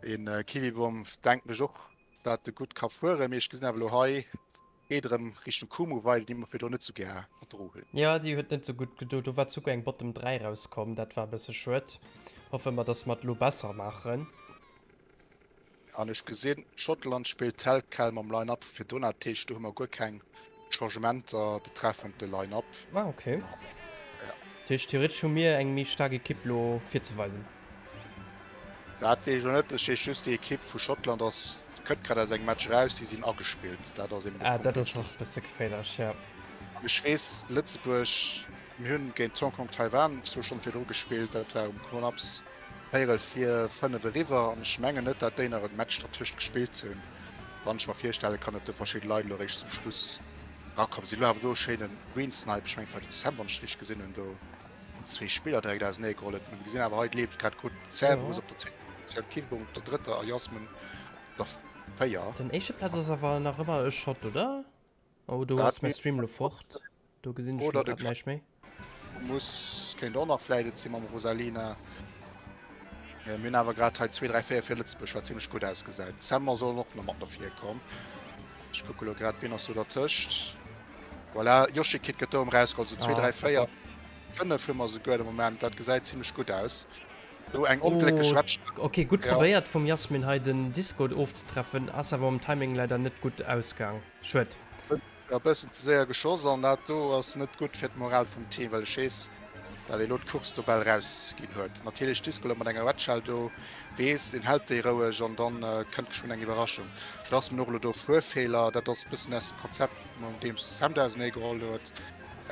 Een Kiwibom denken ech och, dat e gutt ka fueren, mee ech gesinn awer elo hei geet erëm Richtung Kumu weider, déi mer virdru net sou gär verdro hunn. Jo, déi huet net sou gutt gedo. Do war souguer eng Bottom 3 rauskomm, dat war e bësse schued. Hoffe mer, dass mer et elo besser maachen. An ech gesinn, Schottland spillt tel quel mam Line-Up vu virdrun. Dat heescht, do hu mer guer keng Changementer betreffend de Line-Up. Ah, okay. Ja. Dat heescht, theoretesch hu mir eng méi staark Ekipp elo virzeweisen. Dat weess ech elo net. Ech weess just, déi Ekipp vu Schottland ass, kënnt grad aus engem Match eraus, déi sinn agespillt. Dat ass eben de Ah, Punkt, dat deen ass ech. och e bësse geféierlech, ja. An ech weess, Lëtzebuerg, mir hunn géint Hong Kong, Taiwan zwou Stonne virdru gespillt. Dat war um Knonaps. Véierel vir 5 eriwwer an ech mengen net, dat déi nach en Match dertëscht gespillt hunn. Wann ech mer virstelle kann, dat do verschidde Leit elo eréischt zum Schluss erakomm sinn. Elo awer do e schéine Green Snipe, ech mengen et war den Sam, wann ech et richteg gesinn hunn, do hunn zwee Spiller direkt ausenee geholl. Et mir gesinn awer hei, et leeft grad gutt. Cerberus op der zweeter Positioun, Kivbom op der drëtter a Jasmin op der 4. Den éischte Platz ass awer nach ëmmer e Shot, oder? Oh, do ass mäi Stream lo fort. Do gesinn ech lo grad näischt méi. Muss kéint och nach vläit et si mam Rosalina. Mir hunn awer grad hei 2, 3, 4 fir Lëtzebuerg, wat zimmlech gutt ausgesäit. D'Semmer soll och nach mat no vir komm. Ech kucke lo grad, wien ass do dertëscht. Voilà, Yoshikit gëtt do erëm rausgeholl. Sou 2, 3, 4, 5 hu mer souguer de Moment. Dat gesäit zimmlech gutt aus. Do eng onglécklech Oh, Wetsch. ok, gutt Ja. probéiert vum Jasmin hei den Discord ofzetreffen, ass awer mam Timing leider net gutt ausgaang. Schued. E bëssen ze séier geschoss an dat do ass net gutt fir d'Moral vum Team, well ech weess, dat ee lo d'Course do bal rausginn huet. Natierlech Disco lo mat enger Red Shell do, weess, een hält déi roueg an dann kënnt geschwënn eng Iwwerraschung. Jasmin och elo do Fuerfeeler, dat ass e bëssen aus dem Konzept, no deem se Sam do ausenee geholl huet.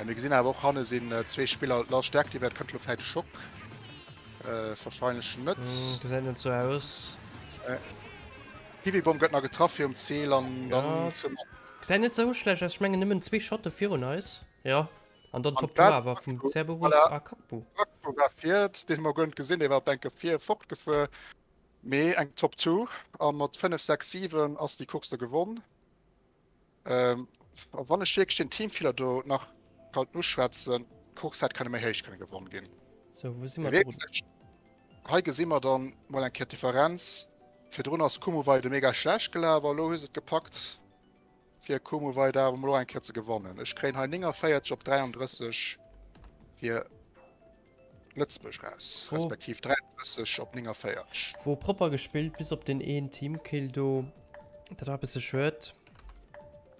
Mir gesinn awer och hanne sinn zwee Spiller lass deaktivéiert, kënnt lo vläit e Schock? Wahrscheinlech net. Gesäit net sou aus. Kiwi-Bomm gëtt nach getraff virum Zil an dann ja. Gesäit net sou schlecht aus. Ech mengen nëmmen zwee Schotte virun eis. Ja. An dann Top 2 awer vum Cerberus voilà. a Kakbu. Kakbu war vir, deen hu mer guer net gesinn, dee war op enke vir fortgefuer. Mee eng Top 2 a mat 5, 6, 7 ass déi Course da gewonn. Ähm, a wann ech wierklech den Teamfeeler do nach kann uschwätzen, d'Course hätt kënne méi héich kënne gewonn ginn. So, wou si mer drun? Wierklech, hei gesi mer dann mol eng Kéier d'Differenz. Virdrun ass Kumuweide mega schlecht gelaf a lo hu se et gepackt, fir Kumuweide awer mol och eng Kéier ze gewannen. Ech kréien hei 49 op 33 fir Lëtzebuerg raus, respektiv 33 op 49. Wor propper gespillt, bis op deen een Teamkill do. Dat war e bësse schued.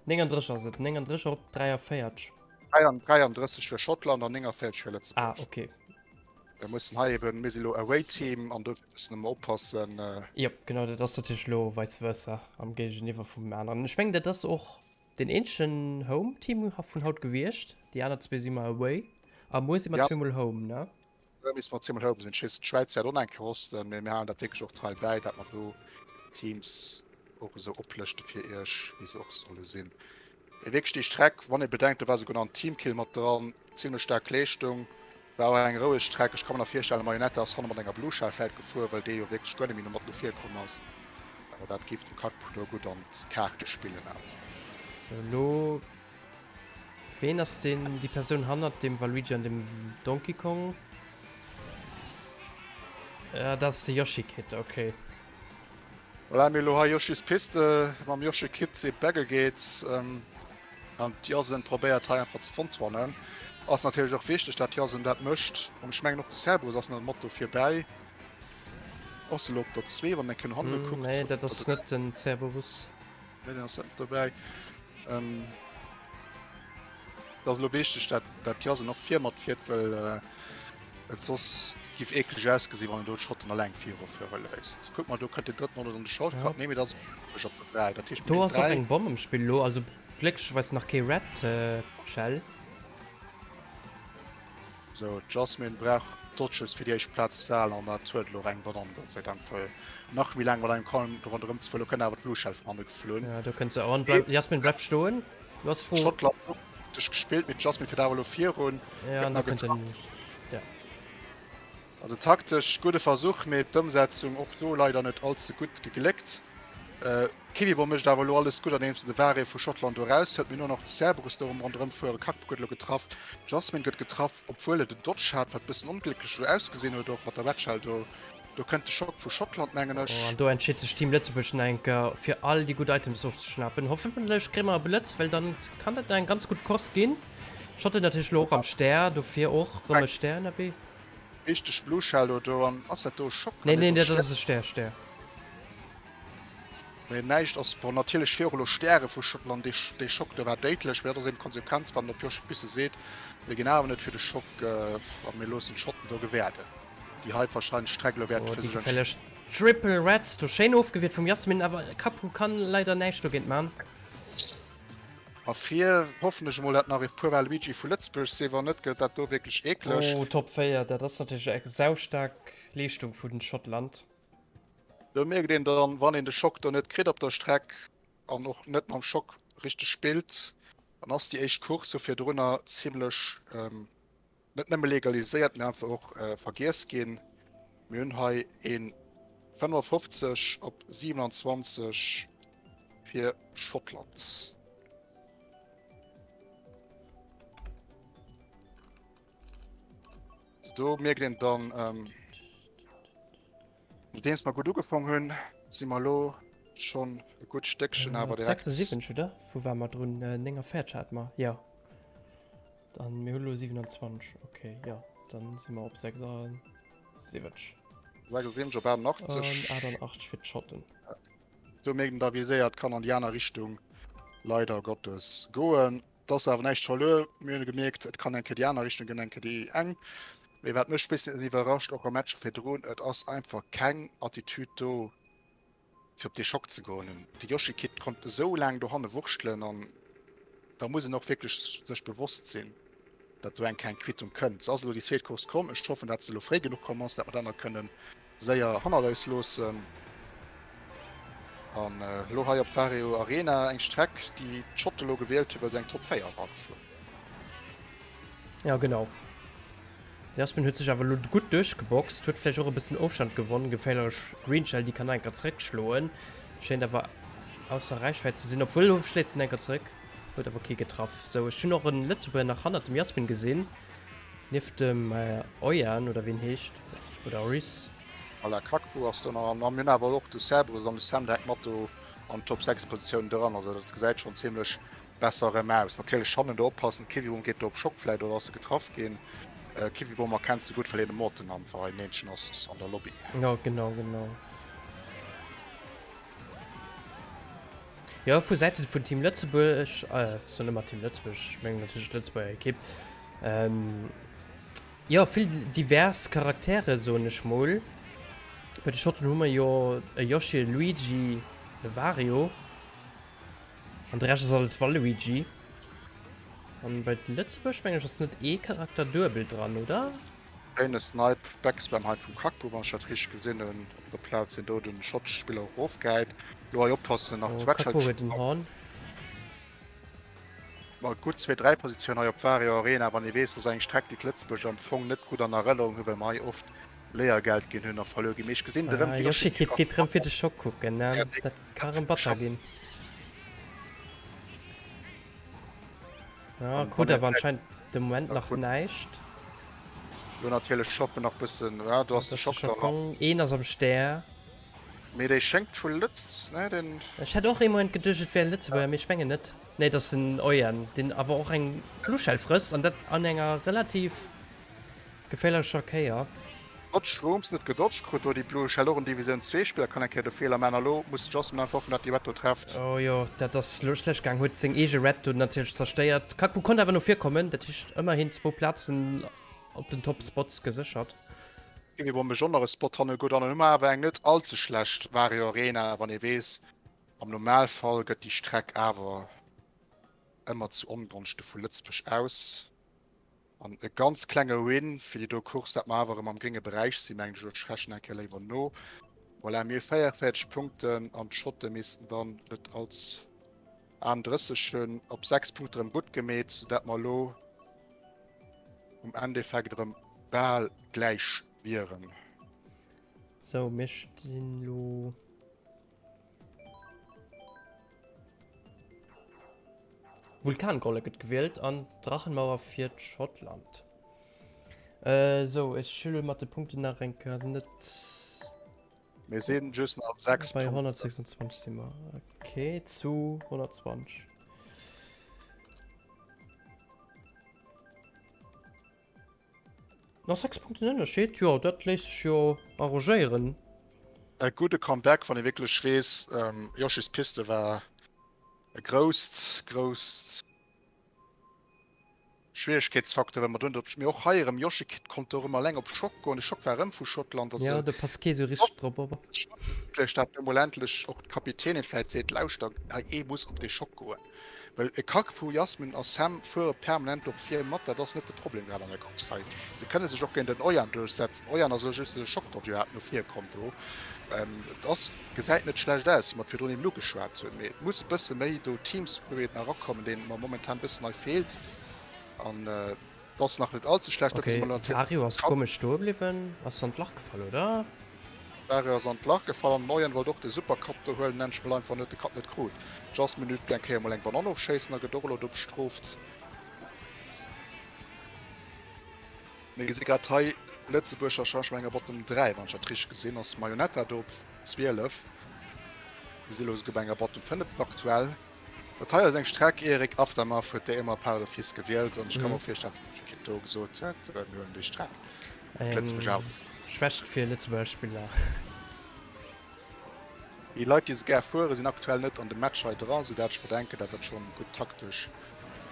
39 ass et, 39 op 43. 33 fir Schottland an 49 fir Lëtzebuerg. Ah, okay. Mir mussen hei eben, mir si lo Away-Team an dofir mussen mer oppassen. Jop, genau, dat ass natierlech lo vice versa am Géigeniwwer vum aneren. Ech mengen, dat ass och. deen eenzegen Home-Team vun haut gewiescht. Déi aner zwee si mer away. A muer si mer Ja. zweemol home, ne? Muer misste mer zweemol home sinn. Ech weess, d'Schwäiz wäert och nach eng Kéier hosten, mee mir halen dat wierklech och trei bäi, dat mer do d'Teams och esou oplëschte fir iech, wéi se och solle sinn. Mee wierklech déi Streck, wann ee bedenkt, do war souguer nach en Teamkill mat dran, zimlech staark Leeschtung. War och eng roueg Streck. Ech ka mer nach virstellen, Marionette ass hanne mat enger Blue Shell vläit gefuer, well dee jo wierklech guer net méi no mat no vir komm ass. Awer dat géif dem Kakpo do gutt an d'Kaarte spillen awer. Sou, elo, ween ass deen, déi Persoun hannert dem Waluigi an dem Donkey Kong? Ah, dat ass de Yoshi Kid, okay. Voilà, mir elo hei Yoshi's Piste mam Yoshi Kid dee Battle geet an d'Jasen probéiert hei einfach ze frontrunnen. Ass natierlech och wichteg dat d'Jasen dat mécht an ech mengen och de Cerberus ass nach mat do virbäi. Ass elo op der 2 wann een kënn hanne kuckt. Nee dat ass net den Cerberus. Nee deen ass net dobäi. Et ass elo wichteg dat dat d'Jasen och vir mat fiert wëll et soss giff eekleg ausgesinn wann en do d'Schotten alleng viru fuere léisst. Kuck mol do kënnt den drëtten och net an de Shortcut. Nee mee dat ass op der 3 dat heescht Do ass och eng Bomm am Spill elo, also glécklecherweis nach kee Red Shell. Sou d'Jasmine brauch Dodges fir déi éischt Plaz ze halen an dat huet elo och eng Banann Gott sei Dank wëll nach méi laang mat engem Kalm do ronderëm ze fueren. Elo kënnt awer d'Blue Shell vun hanne geflunn. Ja do kënnt se an. Jasmine bleift stoen. Du ass fro. Schottland huet taktesch gespillt, mee d'Jasmine fiert awer elo virun. Ja, an da kënnt den. Ja. Also taktesch gudde Versuch, mee d'Ëmsetzung och do leider net all ze gutt gegléckt. Kiwibom mécht awer elo alles gutt andeems en de Wario vu Schottland do eraus huet. Mir hunn och nach de Cerberus do erëm ronderëm fueren. Kakpo gëtt elo getraff, Jasmine gëtt getraff, obwuel et en Dodge hat, wat bëssen onglécklech elo ausgesinn huet och mat der Red Shell do. Do kënnt de Schock vu Schottland, mengen ech. Oh, an do entscheet sech Team Lëtzebuerg nach eng Kéier fir all déi gutt Items ofzeschnappen. Hoffentlech kréie mer e Blëtz, well dann kann dat nach eng ganz gutt Course ginn. Schotten natierlech elo och am Stär, dofir och rëm e Stär ënnerwee. Richteg Blue Shell do do an ass dat do e Schock? Nee, nee, dat ass e Stär, Stär. Mee näischt ass, bon natierlech fir och elo Stäre vu Schottland, dee dee Schock do war déidlech, mee dat ass eben d'Konsequenz wann den op Josh Bisse seet, mir ginn awer net fir de Schock a mir loossen d'Schotten do gewäerden. Déi hei wahrscheinlech Streck elo wäerten Oh, fir déi sech entscheeden. geféierlech Triple Reds do schéin ofgewiert vum Jasmin, awer Kapu kann leider näischt dogéint man. A vir hoffen ech emol dat nach e puer Waluigi vu Lëtzebuerg sinn, wann net gëtt dat do wierklech eekleg. Oh, Top 4, dat ass natierlech eng saustaark Leeschtung vun Schottland. Do mierkt een dann, wann een de Schock do net kritt op der Streck an och net mam Schock richteg spillt, dann ass déi éischt Course sou virdrunner zimlech Net nëmme legaliséiert, mee einfach och vergiess ginn. Mir hunn hei ee 55 op 27 fir Schottland. Also do mierkt een dann, nodeems mer gutt ugefaangen hunn, si mer elo schonn e gutt Stéckchen awer direkt. 76, oder? Wou ware mer drun? 49 hate mer, jo. Dann mir hunn elo 27, okay, jo, dann si mer op 76. 76 op 88. An 88 fir d'Schotten. Do mierkt een da wéi séier et kann an déi aner Richtung leider Gottes goen. Et ass awer näischt verluer. Mir hunn gemierkt, et kann eng Kéier déi aner Richtung goen, eng Kéier déi eng. Mee wat mech bëssen iwwerrascht, och am Match virdrun, et ass einfach keng Attitude do, fir op dee Schock ze goen. De Yoshi Kid konnt esou laang dohanne wurschtelen an da muss en och wierklech sech bewosst sinn, datt do eng keng Quittung kënnt. Se ass elo déi zweet Course komm. Ech hoffen, datt se elo fréi genuch komm ass, datt mer dat nach kënne séier hannert eis loossen. An elo hei op Wario Arena, eng Streck, déi d'Schotte elo gewielt hunn, well se eng Top 4 erageflunn. Ja genau. Den Jasmin huet sech awer elo gutt duerchgeboxt, huet vläicht och e bëssen Ofstand gewonn. Geféierlech Green Shell, déi kann nach eng Kéier zeréckschloen. Schéint awer ausser Räichwäit ze sinn, obwuel elo schléit se nach eng Kéier zeréck, huet awer kee getraff. Sou, ech hunn och en Lëtzebuerger nach hannert dem Jasmin gesinn, nieft dem Oyan oder wéi en heescht, oder Rhys. Voilà, Kakbu ass do nach an mir hunn awer och de Cerberus an de Sam direkt mat do an d'Top 6 Positiounen dran. Also dat gesäit schonn zimmlech Besser erëm aus. Natierlech hannen do oppassen, Kiwibom geet do op Schock vläit oder ass e getraff ginn. Kiwibom erkenns de gutt well hien e Morton am Verein Neenchen ass an der Lobby. Jo genau genau. Jo vu Säiten vun Team Lëtzebuerg, ech soen ëmmer Team Lëtzebuerg, ech mengen natierlech d'Lëtzebuerger Ekipp, jo vill divers Charaktere soen ech mol. Bei de Schotten hu mer jo e Yoshi, e Luigi, e Wario. An de Rescht ass alles Waluigi. An bei Lëtzebuerg mengen ech ass net ee Charakter duebel dran, oder? Schéine Snipe Backspam hei vum Kakbu, wann ech dat richteg gesinn hunn. Op der Plaz deen do den schottesche Spiller och erofgehäit. Lo hei oppassen, nach Oh, Kakbu huet den Horn. Ma gutt 2, 3 Positioun hei op Wario Arena, wann ee weess, dass eng Streck déi d'Lëtzebuerger am Fong net gutt an Erënnerung hunn, well mer hei oft Léiergeld ginn hunn a verluer ginn. Mee ech gesinn de rëm de Yoshi Kid geet rëm fir de Schock kucken, ne? Dat ka rëm batter ginn. Ja, krut awer anscheinend de Moment nach näischt. Lo natierlech shoppen nach bëssen, ja do ass de Schock dann. Een ass am Stär. Mee déi schéngt vu Lëtz, ne den. Ech hätt och ee Moment geduecht et wär e Lëtzebuerger, mee ech mengen net. Nee et ass den Eugen, deen awer och eng Bluschell frësst an dat an enger relativ geféierlecher Kéier. Trotz Shrooms net gedodged krut do déi Blue Shell och en Divisioun 2 Spiller kann eng Kéier de Feeler man a lo muss de Jasmine einfach hoffen dat déi Red do trefft. Oh jo, dat ass lo schlecht gaang, huet seng eege Red do natierlech zerstéiert. Kaku konnt awer no vir kommen, dat heescht ëmmerhin zwou Plazen op den Top Spots geséchert. Kiwi Bomb mécht och nach e Spot hanne gutt an dann hu mer awer eng net all ze schlecht Wario Arena, wann ee weess am Normalfall gëtt déi Streck awer ëmmer zu Ongonschte vu Lëtzebuerg aus. An e ganz klenge Win fir déi do Course, dat mer awer erëm am grénge Beräich sinn, mengen ech. Ech rechnen eng Kéier léiwer no. Voilà, mir hu 44 Punkten an d'Schotte missten dann net als 38 hunn, op 6 Punkte erëm gutt gemeet, soudatt mer elo um Endeffekt erëm bal gläich wieren. Sou, mir stinn elo. Vulkangrolle gëtt gewielt an Drachenmauer fir d'Schottland. Äh, sou, ech hu lo mat de Punkten nach eng Kéier net. Mir sinn just nach 6 Bei 126 si mer. Okay, zu 120. Nach 6 Punkten Ënnerscheed, jo dat léisst sech jo arrangéieren. E gudde Comeback, wann ee wierklech weess, Yoshi's Piste war e grousst, grousst Schwieregkeetsfaktor, well mer dunn op, mee och hei erëm, Yoshi Kid konnt do erëm alleng op Schock goen, de Schock war erëm vu Schottland, also. Jo, do passt kee sou richteg drop op. Wierklech, dat emol endlech och d'Kapitänin vläit seet, lauschter, hei ee muss op dee Schock goen. Well e Kakpu, Jasmin a Sam fuere permanent och vir mat, dat ass net de Problem grad an der Course hei. Se kënne sech och géint den Oyan duerchsetzen. Oyan ass elo just de Schockdodger hat no vir komm do. Et ass, gesäit net schlecht aus, wéi mer et virdrun eben ugeschwat hunn, mee et muss e bësse méi do Teamspirit nach erakommen, deen mer momentan e bëssen hei feelt. An et ass nach net all ze schlecht. Ok, Vario ass komesch stoe bliwwen, ass an d'Lach gefall, oder? Dario ass an d'Lach gefall an den Oyen wollt och de Supercut do huelen, nenn ech mol einfach, an huet de Cut net krut. Jasmine huet eng Kéier mol eng Banann ofschéissen a gëtt och elo do bestrooft. Mir gesi grad hei Lëtzebuerg warscheinlech bei enger Bottom 3, wann ech dat richteg gesinn, ass Marionetta do op 12. Mir si elo esouguer bei enger Bottom 5 aktuell. Dat hei ass eng Streck, Erik Aftermath huet déi ëmmer par d'office gewielt an ech ka mer och virstellen, datt de Kit do gesot huet, mir huelen déi Streck. Eng Schwächt fir Lëtzebuerger Spiller. Déi Leit déi se gär fueren, sinn aktuell net an de Match hei dran, sou dat ech mer denken, dat dat schonn gutt taktesch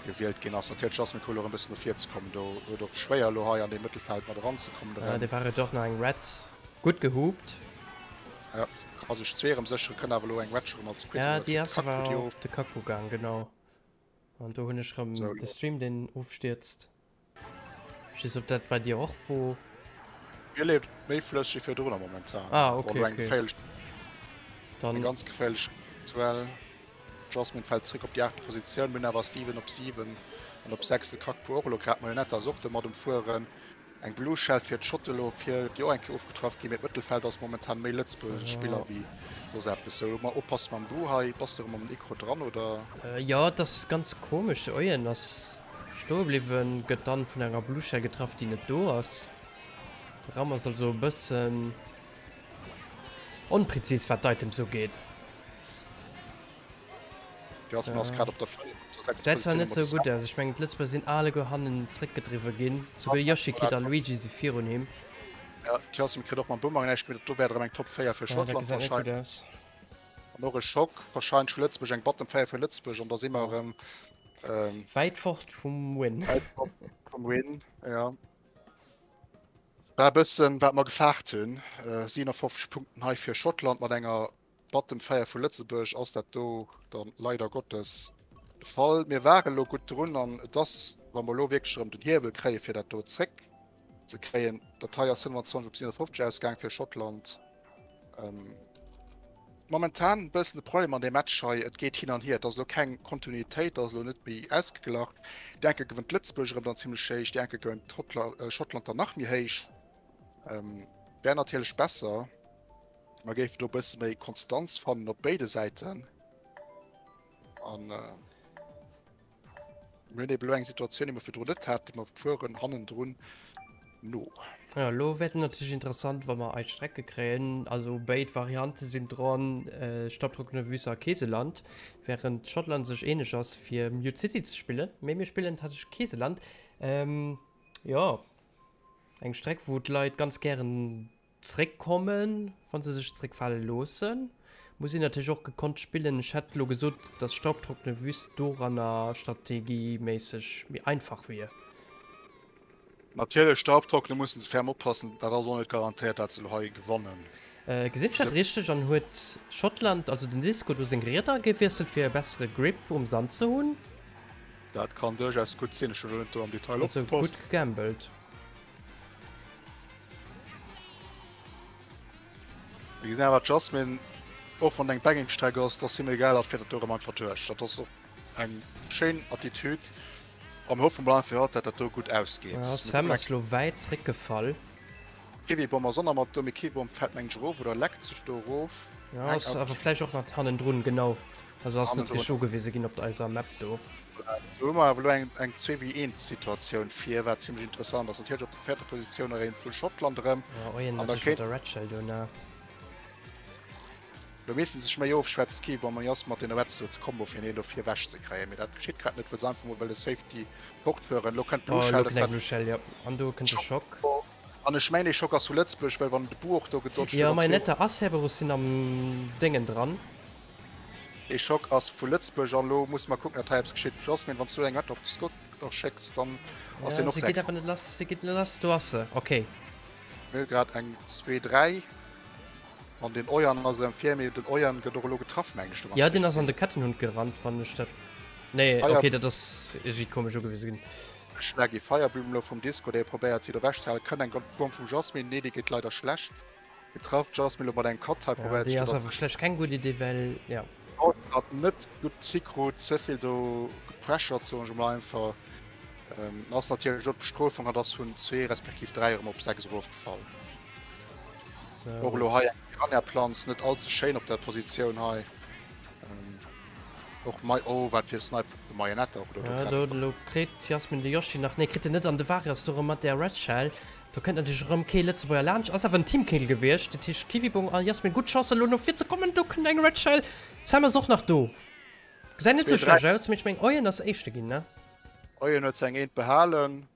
gewielt ginn ass. Natierlech ass Mikolo erëm e bëssen no vir ze kommen, do huet och schwéier elo hei an dee Mëttelfeld mat eranzekommen erëm. Do war et och nach eng Red, gutt gehupt. Jo, ka sech zwee erëm sécheren, kënnt awer elo eng Wedge erëm als Quid. Ja, déi ass awer op de Kaku gaang, genau. An do hunn ech erëm de Stream, deen ofstierzt. Ech weess, ob dat bei dir och wor. Mir leeft méi flësseg wéi virdrunner momentan. Ah, okay, okay. Eng geféierlech, eng ganz geféierlech aktuell. Jasmine fält zréck op déi aachte Positioun, mir hunn awer Steven op 7 an op 6 de Kakpu och elo grad. Marionette ass och do mat um Fueren. Eng Blue Shell fir d'Schotte lo fir déi och eng Kéier ofgetraff ginn, mee d'Mëttelfeld ass momentan méi lëtzebuergesch Spiller wéi soss eppes. Sou, mol oppasse mam Bu hei. Bass de erëm mam Icro dran oder? Jo, et ass ganz komesch, de Oyen ass stoe bliwwen, gëtt dann vun enger Blue Shell getraff déi net do ass. De Raum ass also e bëssen onpräzis wat d'Items ugeet. Gesäit zwar net sou gutt aus, ech mengen d'Lëtzebuerger sinn alleguer hannen zréckgedriwwe ginn, souguer Yoshikid a Luigi si virun him. Ja, d'Jasmine kritt och mam Boomerang näischt gemeet, do wär et erëm eng Top 4 fir Schottland wahrscheinlech. An och e Schock, wahrscheinlech fir Lëtzebuerg, eng Bottom 4 fir Lëtzebuerg an da si mer erëm wäit fort vum Win. Wäit fort vum Win, ja. War e bëssen wat mer gefaart hunn, 57 Punkten hei fir Schottland mat enger. Bottom 4 vu Lëtzebuerg ass dat do dann leider Gottes de Fall. Mir ware lo gutt drun an et ass, wa mer elo wierklech erëm den Hiewel kréie fir dat do zréck ze kréien, dat hei ass 25 op 57 ausgaang fir Schottland. Ähm, momentan e bëssen de Problem an deem Match hei, et geet hin an hier, et ass elo keng Kontinuitéit, et ass elo net méi ausgeglach. Déi eng Kéier gewënnt Lëtzebuerg erëm dann zimmlech héich, déi eng Kéier gewënnt äh, Schottland dann nach méi héich. Ähm, wär natierlech besser, mer géifen do e bësse méi Konstanz fannen op béide Säiten. An äh, Mir hunn eben elo eng Situatioun, déi mer virdrun net haten, mer fueren hannendrun no. Jo, elo wäert et natierlech interessant, wa mer eis Strecke kréien. Also béid Variante sinn dran, Staubtrockene Wüste a Käseland, während Schottland sech eeneg ass fir Mute City ze spillen. Mee mir spillen tatsächlech Käseland. Jo, eng Streck, wou d'Leit ganz gären Zréckkommen, wa se sech zréckfale loossen. Muss een natierlech och gekonnt spillen. Ech hätt elo gesot, dass Staubtrockene Wüst doranner strategieméisseg méi einfach wier. Natierlech, Staubtrockene mussen se ferm oppassen, dat ass och net garantéiert, dat se elo hei gewannen. Gesinn ech dat richteg? An huet Schottland, also den Disco, do seng Rieder gewiesselt fir e bessere Grip um Sand ze hunn? Dat kann duerchaus gutt sinn, ech hunn elo net do am Detail Also opgepasst. gutt gegambelt. Mir gesinn awer d'Jasmine, och wann et eng Bagging-Streck ass, et ass him egal, hatt fiert dat do erëm einfach duerch. Dat ass och eng schéin Attitüd a mir hoffen mol einfach fir hatt, dat dat do gutt ausgeet. Ja, Sam ass lo wäit zréckgefall. Kiwibom ass och nach mat do, mee Kiwibom fält mengen ech erof oder leckt sech do erof. Ja, ass awer vläicht och nach hannendrun, genau. Also ass net richteg ugewise ginn op eiser Map do. Do hu mer awer elo eng eng zwee wéi eent Situatioun vir, wat zimlech interessant ass. Natierlech op der véierter Positioun nach een vu Schottland erëm. Ja, Oyen An da natierlech mat kéint der Red Shell do, ne? Lo missten sech méi ofschwätzen, d'Kiwibom an Jasmin mat deene Reds do ze Kombo fir een do vir ewech ze kréien. Mee dat geschitt grad net, wëll se einfach mol wëlle Safety fortfueren. Lo kënnt d'Blue Oh, Shell, lo dat kënnt eng war Blue Shell, jo. An do kënnt de Schock. An ech mengen dee Schock ass vu Lëtzebuerg, well wann de Buch do gedodged Jo, huet an zwee. Marionette a Cerberus sinn am Déngen dran. Dee Schock ass vu Lëtzebuerg an elo musse mer kucken, dat hei eppes geschitt. Jasmine, wann s du eng Wett op de Scott nach schécks, dann ass Ja, deen och se geet direkt awer net lass, se geet net lass. Do ass se, ok. Mir hu grad eng zwee, dräi an den Oyan ass erëm vir, mee den Oyan gëtt och elo getraff, mengen ech, do wann Ja, ech deen richteg ass an sinn. de Kettenhund gerannt, wann ech dat. Nee, Ah ja. ok, dat ass iergendwéi komesch ugewise ginn. Schlaggy Firebloom elo vum Disco, dee probéiert si do wech ze halen. Kënnt eng Bomm vum Jasmine? Nee, déi geet leider schlecht. Getraff. Jasmine elo mat engem Cut hei Ja, probéiert déi sech ass do awer vläicht keng gutt Idee, well ja. Hat net gutt hikrut, ze vill do gepressured, soen ech emol einfach. Ähm, ass natierlech och d'Bestrofung, hat ass vun 2 respektiv 3 erëm op 6 erofgefall. Och So. elo hei eng Piranha-Plants, net all ze schéin op der Positioun hei. Ähm, Och mei oh wat fir Snipe vun de Marionette och elo do grad. Ja do elo kritt d'Jasmine de Yoshi nach, nee kritt en net an de Vari ass do erëm mat där Red Shell. Do kënnt natierlech erëm kee Lëtzebuerger laanscht, ass awer en Teamkill gewiescht, dat heescht Kiwibong a Jasmine gutt Chancen elo no vir ze kommen. Do kënnt eng Red Shell, Sam ass och nach do. Gesäit net sou schlecht aus, mee ech meng Oyen ass éischte ginn ne? Oyen huet seng Eent behalen,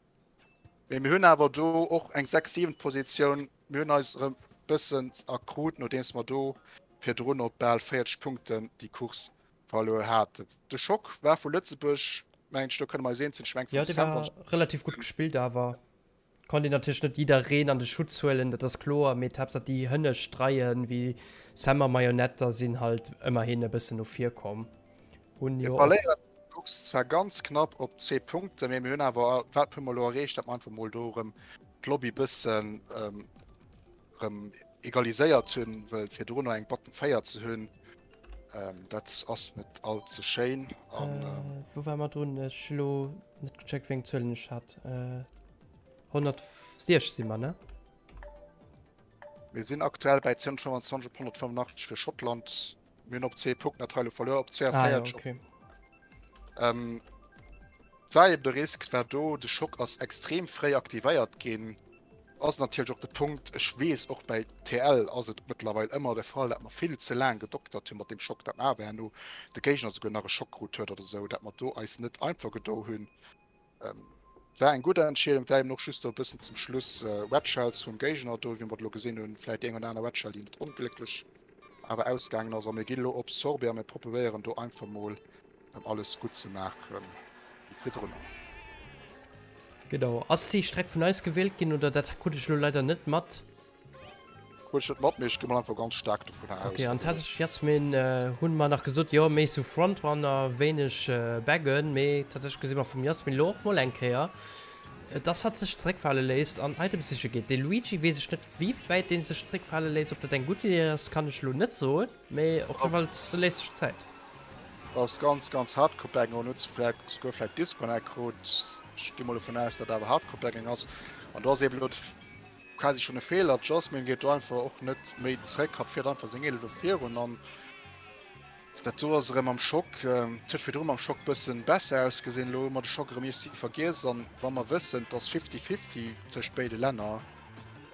mee mir hunn awer do och eng 6, 7 Positioun. Mir hunn eis erëm bëssen erkrut, nodeems mer do virdrun op bal 40 Punkten déi Course verluer haten. De Schock war vu Lëtzebuerg, mengen ech, do kënne mer eis eens sinn. Ech mengen Jo, vum dee Sam war relativ gutt gespillt, awer konnt een natierlech net jiddereen an de Schutz huelen, dat ass kloer, mee d'Haaptsaach déi hënnescht Reien, wéi Sam a Marionette, sinn halt ëmmerhin e bëssen no vir komm. Hunn Mir jo och. verléieren d'Course zwar ganz knapp op zwee Punkten, mee mir hunn awer, wat hu mer elo erreecht, datt mer einfach mol do erëm d'Lobby bëssen erëm egaliséiert hunn, well virdrun nach eng Bottom 4 ze hunn, dat ass net all ze schéin. An Wou ware mer drun? Ech hu lo net gecheckt, wéi eng Zuelen ech hat. 160 si mer, ne? Mir sinn aktuell bäi 225 op 185 fir Schottland. Mir hunn op zwee Punkten dat hei elo verluer, op 42. Ah, ja, okay. Ähm, war eben de Risk war do, de Schock ass extrem fréi aktivéiert ginn. Ass natierlech och de Punkt, ech weess och bei TL ass et mëttlerweil ëmmer de Fall, dat mer vill ze laang gedoktert hunn mat deem Schock, dat mer awer herno de Géigner souguer nach e Schock krut huet oder esou, dat mer do eis net einfach gedo hunn. War eng gutt Entscheedung, war eben och just do e bëssen zum Schluss Red Shells vum Géigner do, wéi mer et elo gesinn hunn, vläit déi eng oder aner Red Shell, déi net onglécklech awer ausgaangen ass. A mir ginn elo op Sorbet a mir probéieren do einfach mol erëm alles gutt ze maachen wéi virdrun. Genau. Ass déi Streck vun eis gewielt ginn oder dat krut ech elo leider net mat. Huet ech net mat, mee ech gi mol einfach ganz staark dovunner aus. Ok, an tatsächlech Jasmin, hunn mer nach gesot, jo méi sou Frontrunner, wéineg Baggen, mee tatsächlech gesi mer vum Jasmin lo och mol eng Kéier, dass hatt sech zeréckfale léisst an Items siche geet. De Luigi weess ech net wéi wäit dee sech zeréckfale léisst, ob dat eng gutt Idee ass kann ech lo net soen, mee op jiddefalls se léisst sech Zäit. Ass ganz ganz hardcore Bagging an huet se vläit souguer vläit Disconnect krut. Ech gi mol dovun aus, dat awer hardcore Bagging ass an do ass eben lo Quasi schon e Feeler, d'Jasmine geet do einfach och net méi zréck, hatt fiert einfach seng 11 do virun an dat do ass erëm am Schock. Et huet virdru mam Schock bëssen besser ausgesinn, elo hu mer de Schock erëm iergstwéi vergiess an wa mer wëssen, et ass fifty-fifty tëscht béide Länner,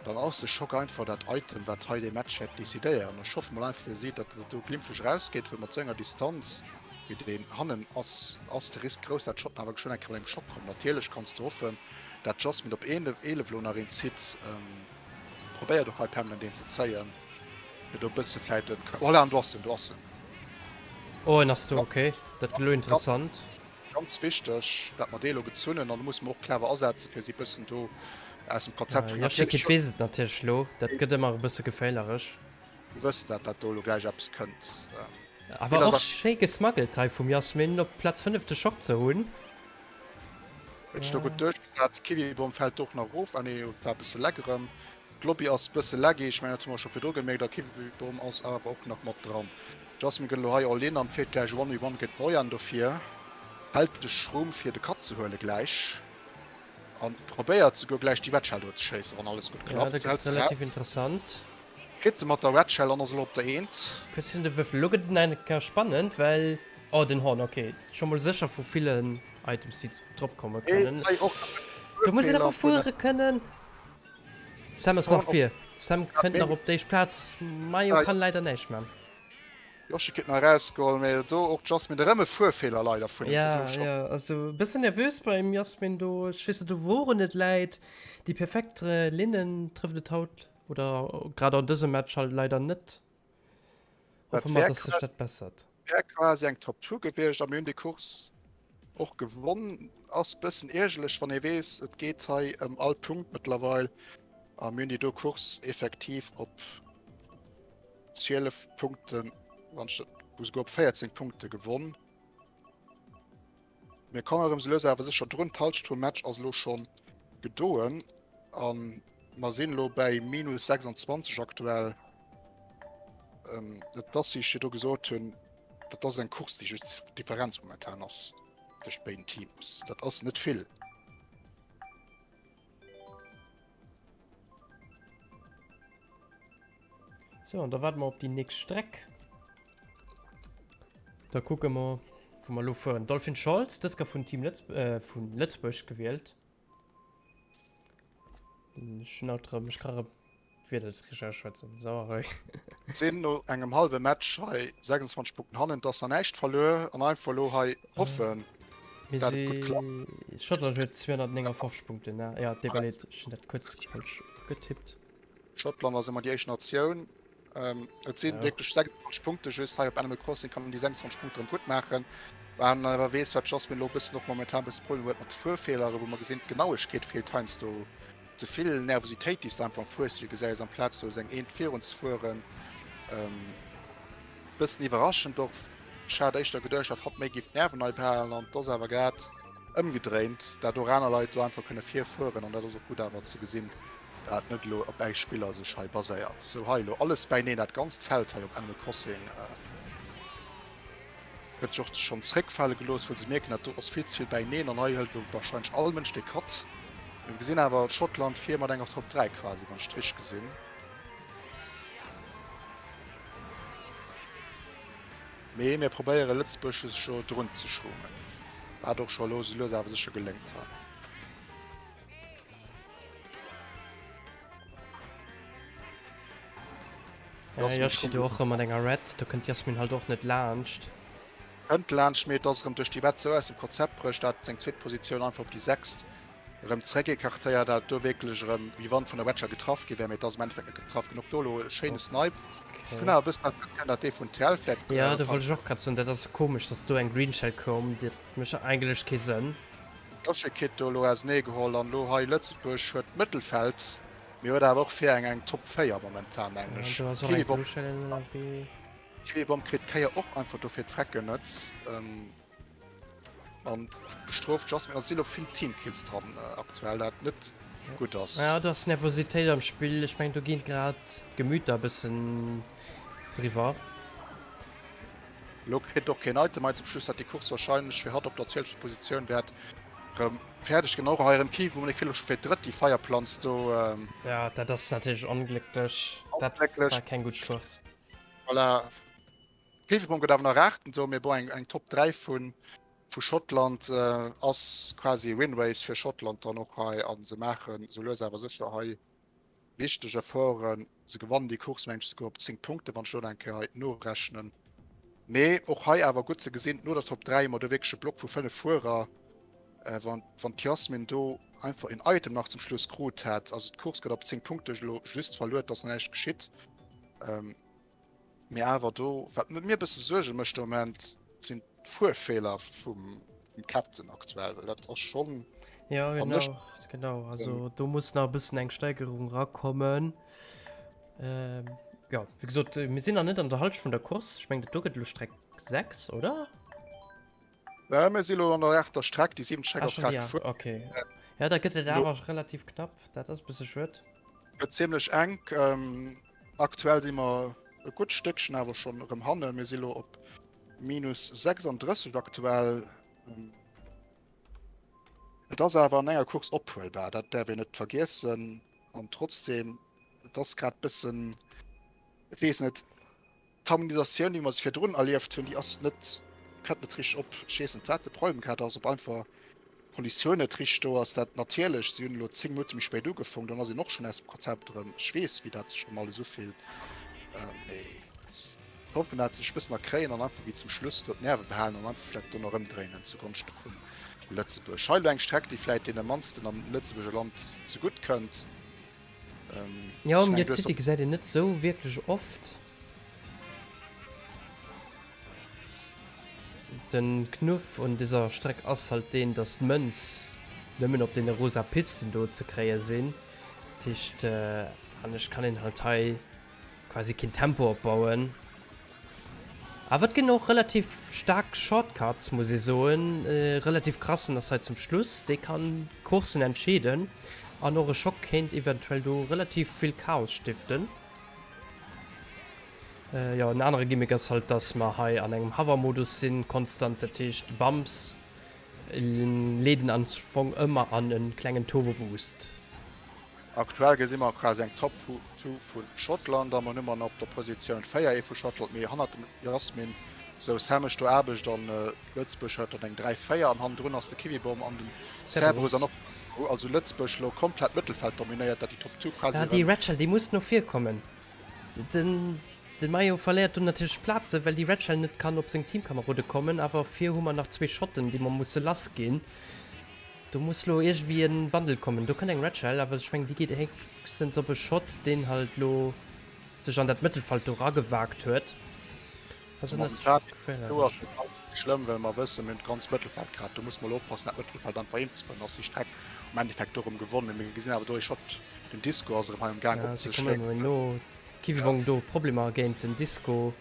dann ass de Schock einfach dat Item, wat hei dee Match wäert decidéieren. Ech hoffe mol einfach fir si, datt dat do glimpflech erausgeet, well mat esou enger Distanz wéi deen hannen ass, ass de Risk grouss, dat d'Schotten awer geschwënn eng Kéier mat engem Schock kommen. Natierlech kanns de hoffen, Dat Jasmine op 11 lo nach een zitt, probéiert och hei permanent een ze zéien, fir do bësse vläit en, voilà, an do ass en, do ass en. Oh, en ass do, ok, dat gëtt elo interessant. Ganz wichteg, dat mer dee lo gezunn hunn, an do musse mer och clever asetzen, fir si bëssen do aus dem Konzept ze bréngen. Yoshikit weess et natierlech elo, dat gëtt ëmmer e bësse geféilerech. Mir wëssen, dat dat do elo gläich eppes kënnt. Awer och schéi gesmuggelt hei vum Jasmine, op Plaz 5 de Schock ze hunn. Huet sech do gutt duerchgesat. D'Kiwibom fält do och nach erof. Ah nee, et war e bësse leck erëm. D'Lobby ass e bësse laggy, ech mengen dat hu mer scho virdru gemierkt. A Kiwibom ass awer och nach mat dran. Jasmine gëtt elo hei all in an fiert gläich one v one géint Royan dofir. Hält de Shroom fir de Cut ze huele gläich an probéiert souguer gläich déi Red Shell do ze schéissen, wann alles gutt Ja, klappt. dat Hält gëtt se relativ interessant. Kritt se mat der Red Shell an ass elo op der Eent. Kuerz virun de Würfel. Elo gëtt et nach eng Kéier spannend, well, oh den Horn, ok, scho mol sécher vu villen Items déi drop komme kënnen. Do muss een awer fuere kënnen. Sam ass nach vir. Sam kënnt nach op d'éischt Plaz. Mayo kann leider näischt man. Yoshi kritt nach erausgeholl, mee do och d'Jasmine erëm e Fuerfeeler leider vun him. Ja, ja, also e bëssen nervös beim Jasmine do. Ech weess net wourun et läit. Déi perfekt Linnen trëfft et haut oder grad an dësem Match halt leider net. Hoffe mer, dass sech dat bessert. Wär quasi eng Top 2 gewiescht a mir hunn déi Course och gewonn. Ass bëssen iergerlech, wann ee weess, et geet hei ëm all Punkt mëttlerweil a mir hunn déi do Course effektiv op 12 Punkten, wann ech dat, esouguer op 14 Punkte gewonn. Mir kommen erëm sou lues awer sécher drun. D'Halschent vum Match ass elo schonn gedoen a mer sinn elo bäi minus 26 aktuell. Et ass, wéi ech virdru gesot hunn, dat ass eng Course, déi just d'Differenz momentan ass tëscht béiden Teams. Dat ass net vill. So, an da warten wir op déi nächst Streck. Da kucke mer, wou mer elo fueren. Dolphin Shoals, dës Kéier vun Team Lëtz äh, vun Lëtzebuerg gewielt. Ech hunn haut erëm, ech ka erëm d'Wierder net richteg ausschwätzen. Sauerei. Sinn no engem hallwe Match hei 26 Punkten hannen, et ass nach näischt verluer an einfach elo hei hoffen, Mir dat et gutt klappt. si Schottland huet 259 Punkten, ne? Ja, déballiert, ech hunn dat kuerz falsch getippt. Schottland ass ëmmer déi éischt Natioun. Et si wierklech 26 Punkte just hei op Animal Crossing kann een déi 26 Punkte erëm gutt maachen. An awer weess wat Jasmine elo e bëssen och momentan e bësse Problemer huet mat de Fuerfeelere, wou mer gesinn d'Genauegkeet feelt heiansdo, ze vill Nervositéit déi s de einfach am Fuerstil gesäis amplaz do seng eent virun ze fueren. Bëssen iwwerraschend och, ech hat éischter geduecht dat hatt méi géif d'Nerven hei behalen an et ass awer grad ëmgedréint, dat och aner Leit do einfach kënne virfueren an dat ass och gutt awer ze gesinn. Dat net elo op äi Spiller sech hei baséiert. Sou hei elo alles bäineen, dat ganzt Feld hei op Animal Crossing huet sech och schonn zréckfale gelooss, wëll se mierken, dat do ass vill ze vill bäineen an hei hëlt elo warscheinlech all Mënsch dee Cut. Mir gesinn awer Schottland vir mat enger Top 3 quasi, wann ech et richteg gesinn. Mee mir probéiere Lëtzebuerg sech jo drun ze schwummen, wat och scho elo sou lues awer sécher geléngt hei. Ja, Yoshi do och rëm mat enger Red, do kënnt Jasmin halt och net laanscht. Kënnt laanscht, mee et ass erëm duerch déi Red sou aus dem Konzept bruecht, dat seng zweet Positioun einfach op déi sechst erëm zeréck écartéiert, dat do wierklech erëm wéi wann vun der Wedger getraff gi wär, mee et ass am Endeffekt net getraff ginn. Och do elo e schéine Snipe. Ech hunn awer e bëssen d'Impressioun, dat dee vun TL vläit. Ja, do wollt ech och grad soen, dat ass komesch, dass do eng Green Shell koum, dat mécht eigentlech kee Sënn. Yoshikit do elo ausenee geholl an elo hei Lëtzebuerg huet d'Mëttelfeld. Mee huet awer och fir eng eng Top 4 momentan mengen ech. Kiwibomb kritt d'Kéier och einfach dofir d'Frecken net. An bestrooft Jasmine. Also si lo vill Teamkills dran aktuell, dat net gutt ass. Ja do ass Nervositéit am Spill. Ech mengen do ginn grad d'Gemüter e bëssen driwwer. Lo kritt och keen Item hei zum Schluss, dat déi Course wahrscheinlech fir hatt op der 12. Positioun wäert rëm fäerdeg ginn. Och hei erëm Kiwibomb, dee kritt lo scho fir d'drëtt déi Feierplanz do. Ja dat ass natierlech onglécklech. Dat war keng gutt Course. Voilà. Kiwibomb gëtt awer nach Aachten do, mee bon eng Top 3 vu vu Schottland ass quasi Win Race fir Schottland dann och hei a se maachen sou lues awer sécher hei wichteg Efforten. Se gewannen déi Course mengen ech souguer op 10 Punkte wann ech elo eng Kéier hei norechnen. Mee och hei awer gutt ze gesinn, no der Top 3 hu mer do wierklech e Block vu 5 Fuerer. Wann wann d'Jasmin do einfach een Item nach zum Schluss krut hätt, also d'Course gëtt op 10 Punkte elo just verluer, et ass näischt geschitt. Mee awer do, wat mir e bësse Suerge mécht de Moment, sinn d'Fuerfeeler vum Captain aktuell, well dat ass schonn. Ja, genau, genau. Also do muss nach e bëssen eng Steigerung rakommen. Ähm, ja, wéi gesot, mir sinn nach net an der Halschent vun der Course. Ech mengen, dat do gëtt elo Streck 6, oder? Ja, mir si lo an der aachter Streck, déi siwent Streck ass grad gefuer. Okay. Ja, da gëtt et awer relativ knapp. Dat ass e bësse schued. Gëtt zimmlech enk. Ähm, aktuell si mer e gutt Stéckchen awer schonn erëm hannen. Mir si lo op minus 36 aktuell. Ähm, et ass awer an enger Course ophuelbar, dat däerf een net vergiessen. An trotzdem, et ass grad bëssen, ech weess net, D'Harmonisatioun, wéi mer se virdrun erlieft hunn, déi ass net, kënnt net richteg op. Ech weess net, wat de Problem grad ass, ob einfach d'Konditioun net richteg do ass. Dat natierlech, si hunn elo 10 Minutte méi spéit ugefong, dann ass een och schonn aus dem Konzept erëm. Ech weess, wéi dat sech erëm alles ufillt, mee ech hoffen, dat se sech e bëssen erkréien an einfach wéi zum Schluss do d'Nerve behalen an einfach vläicht do nach ëmdréinen zugonschte vu Lëtzebuerg. Hei elo eng Streck, déi vläicht deene mannsten am Lëtzebuerger Land zegutt kënnt. Jo, Mute City gesäit een net sou wierklech oft. Den Knuff un dëser Streck ass halt deen, dass d'Mënz nëmmen op deene rosa Pisten do ze kréie sinn. Dat heescht, anescht kann een halt hei quasi keen Tempo opbauen. Awer et ginn och relativ staark Shortcuts, muss ee soen. E relativ krassen ass hei zum Schluss, dee kann Courssen entscheeden an och e Schock kéint eventuell do relativ vill Chaos stiften. Jo, en anere Gimmick ass halt, dass mer hei an engem Hover-Modus sinn, konstant, dat heescht Bumps leeden am Fong ëmmer an e klengen Turbo-Boost. Aktuell gesi mer quasi eng Top Two vu Schottland a mer hunn ëmmer op der Positioun 4 ee vu Schottland, mee hannert dem Jasmin sou Sam mécht do Aarbecht an Lëtzebuerg huet dann eng 3, 4 an hannendrun ass de Kiwibom an den Cerberus an och also Lëtzebuerg elo komplett d'Mëttelfeld dominéiert, dat déi Top Two quasi erëm. Déi Red Shell déi muss no vir kommen. Den de Mayo verléiert do natierlech Plaze well déi Red Shell net kann op seng Teamkamerode kommen, awer vir hu mer nach zwee Schotten déi mer musse lass ginn. Do muss lo iergendwéi en Wandel kommen. Do kënnt eng Red Shell, awer ech mengen déi geet héchstens op e Schott, deen halt lo sech an dat Mëttelfeld do ragewagt huet. Ass et net geféierlech? Do ass net ganz esou schlëmm, well mer wëssen, mir hunn d'ganz Mëttelfeld grad. Do muss mer elo oppassen, dat Mëttelfeld einfach eenzefueren. Ass déi Streck am Endeffekt do erëm gewonnen. Mir gesinn awer do e Schott, den Disco ass erëm hei am Gaang Ja, se kommen ëmmer méi no. D'Kiwibong do Problemer géint den Disco.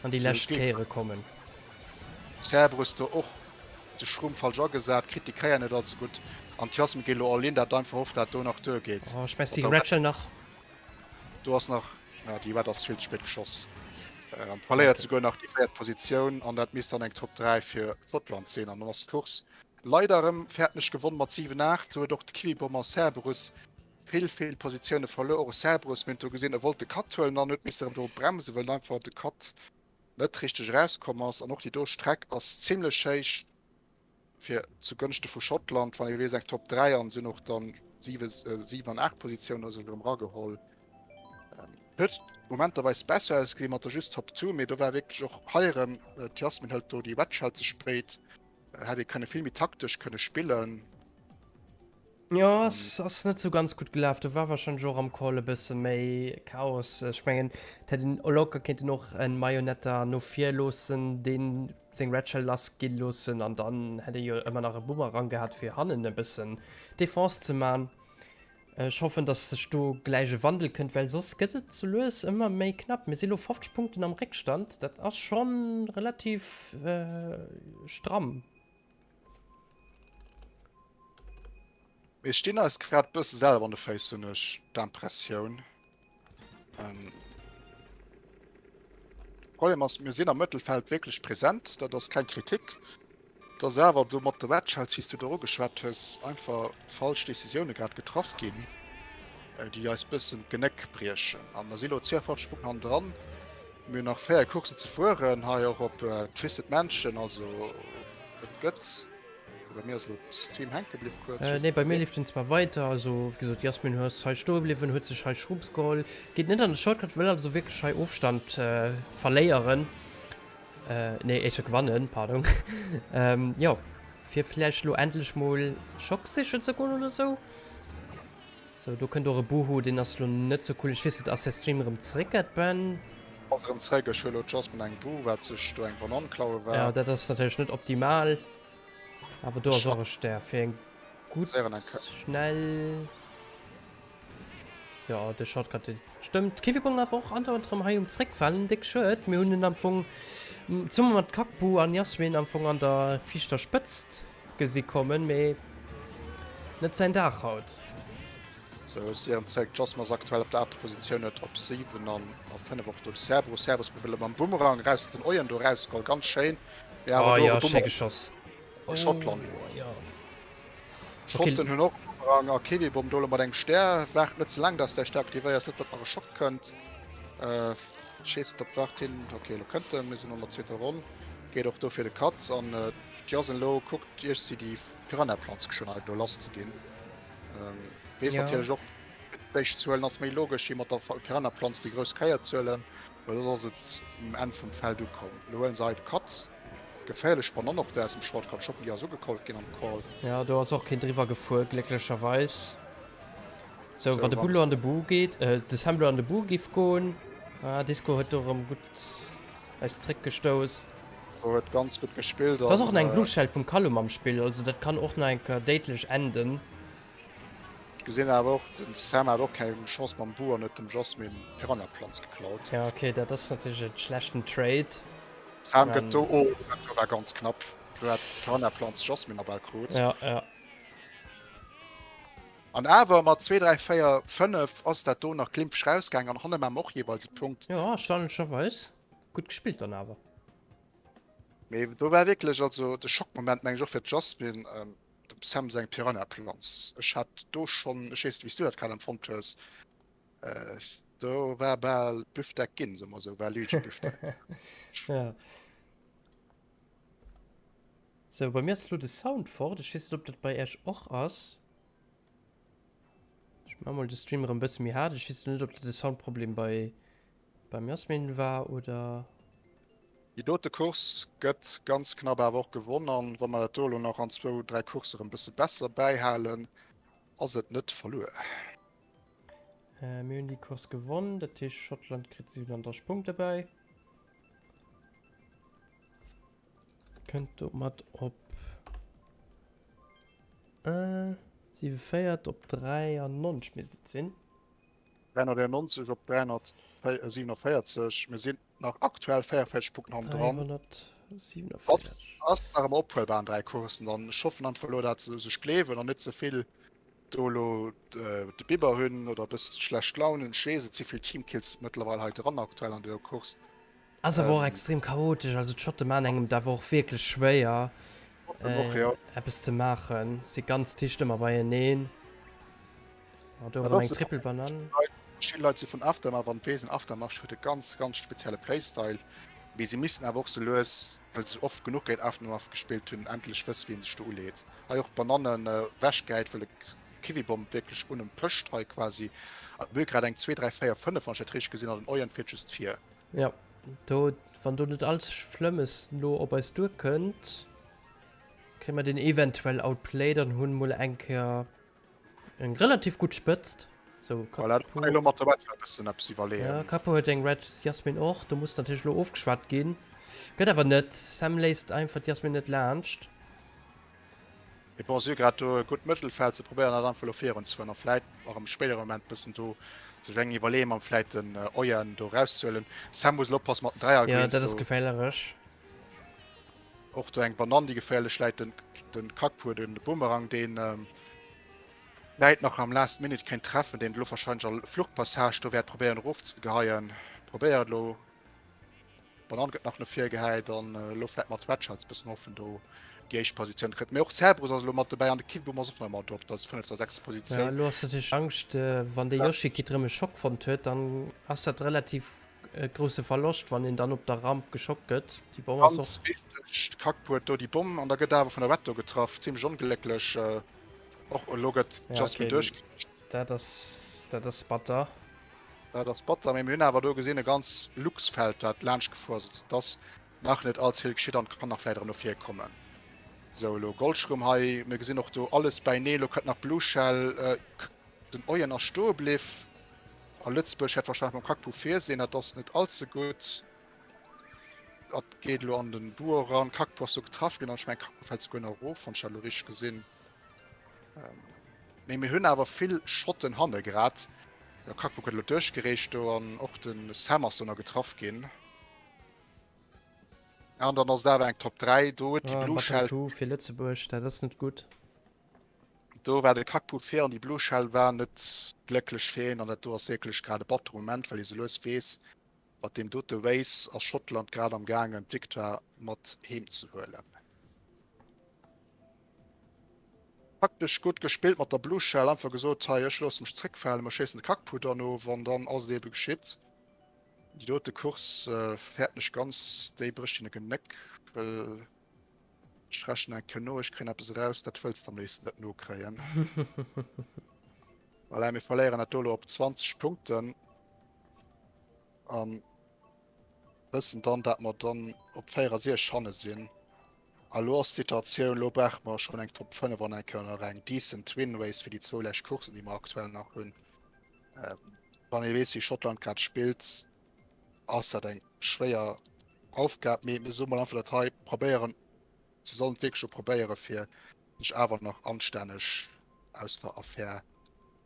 An déi lescht Kéiere kommen. Cerberus do och de Schrumm falsch agesat, kritt déi Kéier net allze gutt an d'Jasmine geet elo all in, dat einfach hofft dat do nach duer geet. Oh, ech mess déi Red Shell nach. Do ass nach, ja déi Red ass vill ze spéit geschoss an verléiert souguer nach déi véiert Positioun an dat misst dann eng Top 3 fir Schottland sinn an dann ass d'Course leider erëm fäerdeg gewonn mat 7, 8. Do huet och de Kiwibomber Cerberus Vill, vill Positioune verluer. Och e Cerberus, mir hunn do gesinn, e wollt de Cut huelen an huet misse erëm do bremsen, well einfach de Cut net richteg erauskomm ass. An och déi do Streck ass zimlech héich fir zu Gënschte vu Schottland, wann ee weess, eng Top 3 an se hunn och dann 7, 7 an 8 Positiounen sech erëm erageholl. Huet momenterweis besser ausgesinn mat der just Top 2, mee do war wierklech och hei erëm, d'Jasmin hëlt do déi Wedge halt ze spéit, hätt ee kënne vill méi taktesch kënne spillen. Jo, ass, ass net sou ganz gutt gelaf. Do war wahrscheinlech och am Call e bësse méi Chaos. Ech mengen, et hätt een locker kéinten och en Mayonetta no vir loossen, deen seng Red Shell lass gi loossen an dann hätt ee jo ëmmer nach e Boomerang gehat fir hannen e bëssen Defense ze man. Ech hoffen, dass sech do gläich e Wandel kënnt, well soss gëtt et sou lues ëmmer méi knapp. Mir si lo 50 Punkten am Réckstand, dat ass scho relativ stramm. Mir stinn eis grad bësse selwer an de Féiss, hunn ech d'Impressioun. Problem ass, mir sinn am Mëttelfeld wierklech present, dat ass keng Kritik. Et ass awer do mat de Red Shells, wéi s du do ugeschwat hues, einfach falsch Decisioune grad getraff ginn, déi eis bëssen d'Genéck briechen. A mer si lo 52 Punkten hannendran. Mir hunn nach 4 Courssen ze fueren, hei och op Twisted Mansion. Also et gëtt. Sou, bei mir ass elo de Stream hänke bliww kuerz. Nee, bei mir leeft en zwar weiter. Also wéi gesot, Jasmin ass hei stoe bliwwen, huet sech hei Shrooms geholl, geet net an de Shortcut, wëll also wierklech hei Ofstand verléieren. Äh, nee, éischter gewannen, pardon. ähm, jo, fir vläicht lo endlech mol Schock sichen ze goen oder sou. So, do kënnt och e Boohoo, deen ass lo net sou cool. Ech weess net, ass säi Stream erëm zréck, Ed Ben? Ass erëm zréck. Ech hu lo just mat engem Boo, wat sech do eng Banann klaue war. Ja, dat ass natierlech net optimal. Awer do ass och e Stär fir eng gutt, schnell. Jo, de Shortcut dee stëmmt. Kiwibong awer och andauernd erëm hei um zréckfalen. Déck schued. Mir hunn en am Fong zesumme mat Kakbu an Jasmin am Fong an der viischter Spëtzt gesi kommen, mee net säin Dag haut. Sou, ech si erëm zréck. D'Jasmin ass aktuell op der aachter Positioun, huet op 7 an a 5 och do de Cerberus. Cerberus probéiert elo mam Boomerang eraus den Oyen do erausgeholl. Ganz schéin. Mee awer do och e Boomerang. Oh, Schottland. Jo. Schotten hunn och Boomerang a Kiwibomm do elo mat engem Stär. Waart net ze laang dass däi Stär aktivéiers, net datt nach e Schock kënnt. Ech weess net op waart hin. Ok elo kënnt en. Mir sinn an der zweeter Ronn. Geet och do fir de Cut an d'Jasen elo kuckt iech si déi Piranha-Plants geschwënn hei do lass ze ginn. Weess natierlech och fir d'éischt ze huelen ass méi logesch wéi mat der Piranha-Plants déi grouss Kéier ze huelen, well soss ass et um Enn vum Feld ukomm. Elo huele se hei de Cut. Geféierlech Banann och do aus dem Shortcut. Ech hoffen déi ass ugecallt ginn am Call. Jo, do ass och keen driwwer gefuer, glécklecherweis. Sou, wann de Bullo an de Bu geet, de Sam lo an de Bu giff goen. Ah, Disco huet do erëm gutt eis zréckgestouss. Do huet ganz gutt gespillt. Do ass och nach eng Blue Shell vum Callum am Spill, also dat kann och nach eng Kéier déidlech enden. Ech gesinn awer och, den Sam hat och keng Chance mam Bu an huet dem Jasmine d'Piranha-Planz geklaut. Ja, okay, dat ass natierlech e schlechten Trade. Sam gëtt do, oh, dat do war ganz knapp. Do hat d'Piranha-Planz d'Jasmine nach bal krut. Ja, ja. An awer mat 2, 3, 4, 5 ass dat do nach glimpflech rausgaangen an hanne maache mer och jeeweils e Punkt. Jo, erstaunlecherweis gutt gespillt dann awer. Mee do war wierklech also de Schockmoment, meng ech, och fir d'Jasmine. Dem Sam seng Piranha-Planz. Ech hat do schonn, ech weess net wéi s du dat grad empfonnt hues, do war bal Büfdeck ginn, soe mer esou, war Luigi Büfdeck. Ja. Sou, bei mir ass elo de Sound fort. Ech weess net, ob dat bei Iech och ass. Ech maache mol de Stream erëm e bësse méi haart. Ech weess net, ob dat e Soundproblem bei Beim Jasmin war oder? Déi dote Course gëtt ganz knapp awer och gewonn an wa mer dat do elo nach an zwou, dräi Coursse erëm bësse besser bäihalen, ass et net verluer. Mir hunn déi Course gewonn, dat heescht Schottland kritt 37 Punkte bäi. Kënnt domat op 47 op 93 misst et sinn. 390 op 347. Mir sinn nach aktuell 44 Punkten hannendran. 347. Ass nach ëmmer ophuelbar an 3 Courssen. An ech hoffen einfach elo, dat se sech gleewen an net ze vill do elo de Bibber hunn oder e bëssen schlecht Laun hunn. Ech weess, et si vill Teamkills mëttlerweil hei dran aktuell an der Course. Ass awer och extrem chaotesch. Also d'Schotte maachen engem et awer och wierklech schwéier eppes ze maachen. Si ganz dicht ëmmer beieneen. Oh, do war eng Triple Banane. Verschidde Leit si vun Aftermath an d'Weesen. Aftermath huet e ganz, ganz spezielle Playstyle. Mee si missten awer och sou lues, well se oft genuch géint Aftermath gespillt hunn, endlech wësse wéi ee sech do uleet. Hei och d'Banannen ewechgehäit, well de Kiwibomb wierklech un em pëscht hei quasi. A mir hu grad eng 2, 3, 4, 5, wann ech dat richteg gesinn, an den Oyen fiert just vir. Jo, do, wann do net all ze Schlëmmes lo op eis duerkënnt, kréie mer deen eventuell outplayed an hunn mol eng Kéier Eng relativ gutt Spëtzt. So, Voilà, do kann ee lo mat der Red e bëssen eppes iwwerleeën. Ja, Capo huet eng Red, Jasmin och. Do muss natierlech lo ofgeschwat ginn. Gëtt awer net. Sam léisst einfach d'Jasmin net laanscht. Mee bon, si hu grad do e gutt Mëttelfeld, se probéieren dat einfach elo virunzefueren a vläit och am spéidere Moment bëssen do sech eng iwwerleeën, mam vläit den Oyen do erauszehuelen. Sam muss elo oppassen mat den Jo, Dräiergreens dat ass do. geféierlech. Och do eng Banann, déi geféierlech läit. Den, den Kakpu, den Boomerang, deen vläit nach am Last Minute kéint treffen, deen elo wahrscheinlech a Fluchtpassage do wäert probéieren erofzegeheien. Probéiert elo. D'Banann gëtt nach no vir gehäit an elo vläit mat Red Shots bëssen hoffen do déi éischt Positioun kritt. Mee och Cerberus ass elo mat dobäi an de Kivboom ass och nach ëmmer do op der fënnefter, sechster Ja, Positioun. elo ass natierlech Angscht, wann de Yoshikit erëm e Schock fonnt huet, dann ass dat relativ e grousse Verloscht, wann een dann op der Ramp geschockt gëtt. Déi Bomm ass Ganz och. wichteg, de Kakpo huet do déi Bomm an da gëtt awer vun der Red do getraff, zimmlech onglécklech. Och elo gëtt Ja, d'Jasmine okay, duerchgereecht. dat ass, dat ass batter. Dat ass batter, mee mir hunn awer do gesinn e ganz Luxfeld, dat laanscht gefuer ass. Also et ass nach net all ze vill geschitt an et kann nach vläicht erëm no vir kommen. Sou, elo Goldschrëm hei, mir gesinn och do alles bäinee. Elo kënnt nach Blue Shell, den Oyen ass stoe bliff a Lëtzebuerg wäert wahrscheinlech mam Kakpu vir sinn. Dat ass net all ze gutt. Dat geet elo an den Duo eran. Kakpu ass do getraff ginn an ech mengen Kakpu fält souguer nach erof, wann ech dat elo richteg gesinn. Mee mir hunn awer vill Schotten hanne grad. Jo, Kakpo gëtt elo duerchgereecht do an och de Sam ass do nach getraff ginn. An dann ass et awer eng Top 3. Do huet déi Blue Shell. Bottom 2 fir Lëtzebuerg, dat ass net gutt. Do war de Kakpo vir an déi Blue Shell war net glécklech fir een an dat do ass wierklech grad e battere Moment, well ee sou lues weess, mat deem dote Race ass Schottland grad am gaangen d'Victoire mat heem ze huelen. Taktesch gutt gespillt mat der Blue Shell, einfach gesot, hei ech loosse mech zréckfalen, mer schéissen de Kackpudder no, wann dann ass et ebe geschitt. Déi dote Course fäerten ech ganz, déi brécht hinne Genéck, well ech rechnen eng Kéier no, ech kréien eppes eraus, dat wëlls de am léifsten net nokréien. Voilà, mir verléieren dat do elo op 20 Punkten an wëssen dann, dat mer dann op 64 hanne sinn. A lo ass d'Situatioun, lo brauche mer schonn eng Top 5 an eng Kéier nach eng decent Win Race fir déi zwou lescht Coursen, déi mer aktuell nach hunn. Wann ee weess, wéi Schottland grad spillt, ass dat eng schwéier Aufgab. Mee mir soe mol einfach dat hei probéieren, se sollen et wierklech elo probéieren, fir sech awer nach anstänneg aus der Affär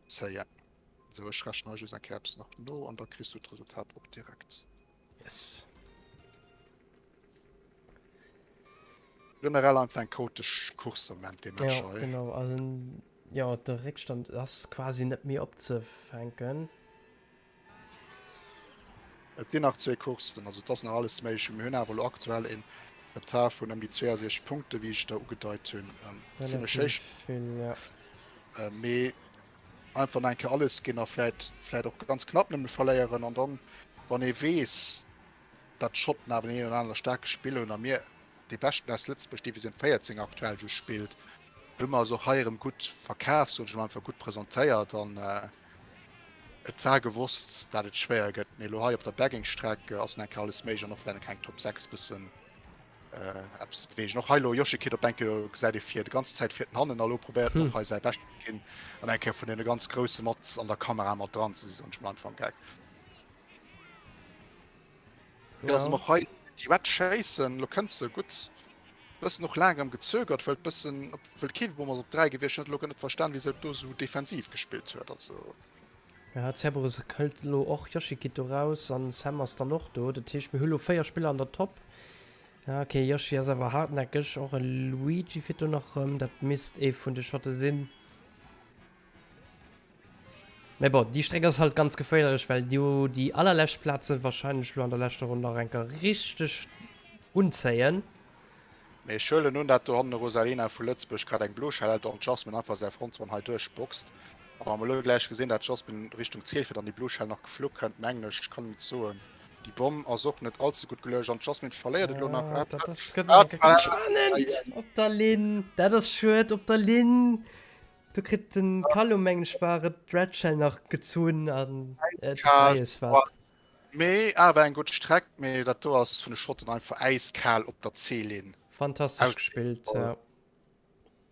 zéien. Esou, ech rechnen hei just eng Kéier eppes nach no an da kriss du d'Resultat och direkt. Yes. Generell einfach eng chaotesch Course am Moment, dee Match hei. Ja, genau. Also, ja, de Réckstand ass quasi net méi opzefänken. Et sinn nach zwee Courssen, also et ass nach alles méiglech. Mir hunn awer elo aktuell een Retard vun ëm déi 62 Punkte, wéi ech der ugedeit hunn. Zimmlech héich. Vill, ja. Mee einfach nach eng Kéier alles ginn a vläit, vläit och ganz knapp nëmme verléieren. An dann, wann ee weess, datt d'Schotten awer deen een oder anere staarke Spiller hunn a mir dee beschten aus Lëtzebuerg, Divisioun 14 aktuell just spillt, hu mer eis och hei erëm gutt verkaf, soen ech emol, einfach gutt presentéiert an et war gewosst, dat et schwéier gëtt. Mee elo hei op der Bagging-Streck ass nach eng Kéier alles méiglech an och vläicht nach eng Top 6 bëssen eppes ze beweegen. Och hei elo Yoshikid op eng Kéier gesäit ee vir, déi ganz Zäit fiert en hannen a elo probéiert en och hei säi Bescht ze ginn an eng Kéier vun deene ganz Grousse mat an der Kamera mat dran ze sinn, soen ech mol einfach am Geck. Ja. Ass och hei déi Red schéissen, lo kënnt se gutt. Bëssen och laang erëm gezögert, wëll bëssen wëll Kewebumm ass op 3 gewiescht, huet elo net verstan, wéi se do sou defensiv gespillt huet. Also Ja, Cerberus hëlt elo och Yoshi geet do raus an Sam ass dann och do. Dat heescht mir hu lo 4 Spiller an der Top. Ja, okay, Yoshi ass awer hartnäckeg. Och e Luigi fiert do nach rëm. Dat misst ee vun de Schotte sinn. Mä bon, déi Stréck ass halt ganz geféierlech, well do déi allerlescht Plaze wahrscheinlech lo an der leschter Ronn nach eng Kéier richteg unzéien. Mee ech huelen un, dat do hannen de Rosalina vu Lëtzebuerg grad eng blo Schell hält an d'Jasmine einfach säi Frontsmann hei duerchboxt. A wa mer elo gläich gesinn, dat d'Jasmine Richtung Ziel fiert an déi blo Schell nach geflu kënnt, mengen ech, ech kann et net soen. Déi Bomm ass och net all ze gutt geluecht an d'Jasmine verléiert et elo nach. Ah, dat ass, gëtt nach eng Kéier ganz spannend op der Linn. Dat ass schued op der Linn. Do kritt den Callum, mengen ech war et, d'Red Shell nach gezunn an d'Reies war. Mee awer eng gutt Streck, mee dat do ass vun de Schotten einfach äiskal op der C-Linn. Fantastesch gespillt, ja.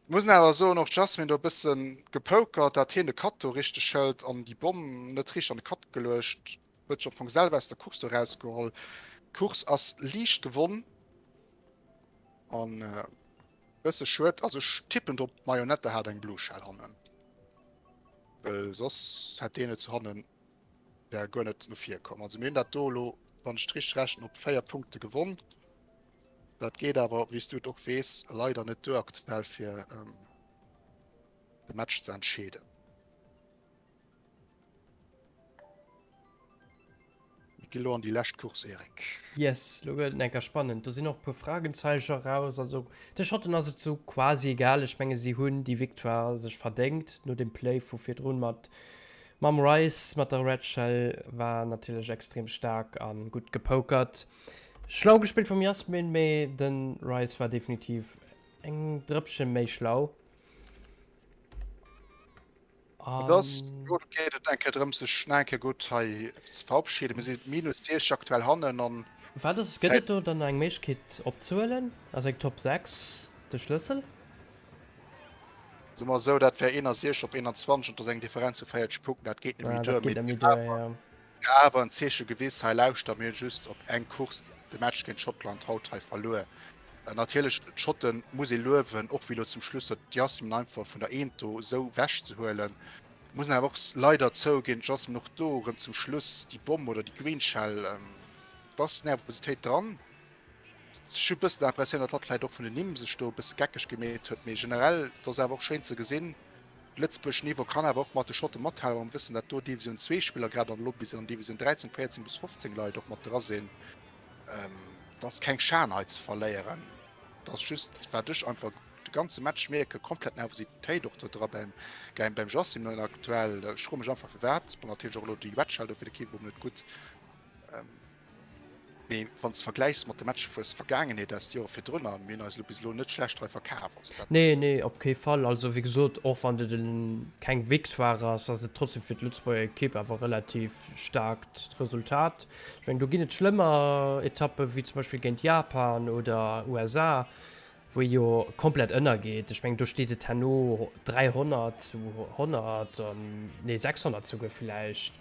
Muss awer soen, och d'Jasmine do e bëssen gepokert, dat hien de Cut do richteg hëlt an déi Bomm net richteg an de Cut geluecht huet, sech am Fong selwer aus der Course do erausgeholl. D'Course ass liicht gewonn an. Bësse schued, also ech tippen drop d'Marionette hat eng Blue Shell hannen, well soss hätt deen et zu hannen wär guer net no vir komm. Also mir hunn dat do elo, wann ech et richteg rechnen, op 4 Punkte gewonn. Dat geet awer, wéi s du et och weess, leider net duer aktuell fir de Match ze entscheeden. Mir gi lo an déi lescht Course, Eric. Yes, lo gëtt et enker spannend. Do sinn och e puer Fragenzeicher raus. Also de Schotten ass et sou quasi egal. Ech menge si hunn déi Victoire sech verdéngt no dem Play vu virdrun mat mam Rice mat der Red Shell war natierlech extrem staark a gutt gepokert. Schlau gespillt vum Jasmin, mee de Rice war definitiv eng Drëppche méi schlau. Et ass, elo geet et eng Kéier drëms, sech nach eng Kéier gutt hei ze verabschieden. Mir si minus 60 aktuell hannen an. Wat ass, gëtt et do dann nach eng Méiglechkeet opzehuelen? Ass eng Top 6 de Schlëssel? Soe mer esou, dat wär 61 op 21 an dat ass eng Differenz vu 40 Punkten. Dat geet net méi duer. Mee et wier awer en Zeeche gewiss, hei lauschter, mir hunn just op eng Course de Match géint Schottland haut hei verluer. Natierlech, d'Schotte muss ee luewen, och wéi elo zum Schluss do d'Jasmin einfach vun der Eent do esou wechzehuelen. Muss een awer och leider zouginn, d'Jasmin och do erëm zum Schluss déi Bomm oder déi Green Shell, et ass Nervositéit dran. Ech hu bëssen d'Impressioun, datt hatt vläicht och vun den Nimm sech do e bësse geckeg gemeet huet, mee generell, et ass awer och schéin ze gesinn, de Lëtzebuerg Niveau kann awer och mat de Schotte mathalen, wa mer wëssen, datt do Divisioun 2 Spiller grad an elo bis an Divisioun 13, 14 bis 15 Leit och mat dra sinn. Et ass keng Schan hei ze verléieren. Et ass just, wat ech einfach de ganze Match mierken, komplett Nervositéit och do dra beim beim Jassim aktuell. Ech froe mech einfach firwat. Bon, natierlech och elo déi Red Shell do fir de Killboom net gutt. Mee wann s de vergläichs mat de Matcher vu Vergaangenheet aus de Jore virdrunner, mir hunn eis elo bis elo net schlecht hei verkaf. Also dat. Nee, nee, op kee Fall. Also wéi gesot, och wann et keng Victoire ass, ass et trotzdem fir d'Lëtzebuerger Ekipp awer relativ staarkt Resultat. Ech mengen, do ginn et schlëmmer Etappe wéi zum Beispill géint Japan oder USA, wou ee jo komplett ënnergeet. Ech mengen, do steet et herno 300 zu 100 an, nee 600 souguer villäicht.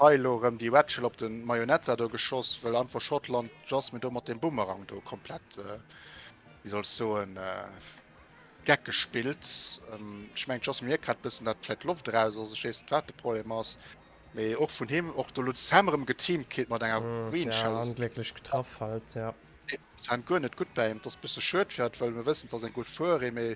Hei elo erëm déi Wetschel op den Marionetta do geschoss, well einfach Schottland Jasmine do mat dem Bumerang do komplett, wéi soll ech soen, geck gespillt. Ech mengen d'Jasmine mierkt grad bëssen dat vläit d'Loft eraus ass, ech weess net wat de Problem ass. Mee och vun him, och do lo de Sam erëm geteamt kritt mat enger Green Shell. Ja, onglécklech getraff halt, ja. Et guer net gutt bäi him. Et ass bësse schued fir hatt, well mir wëssen, et ass eng gutt Fuererin, mee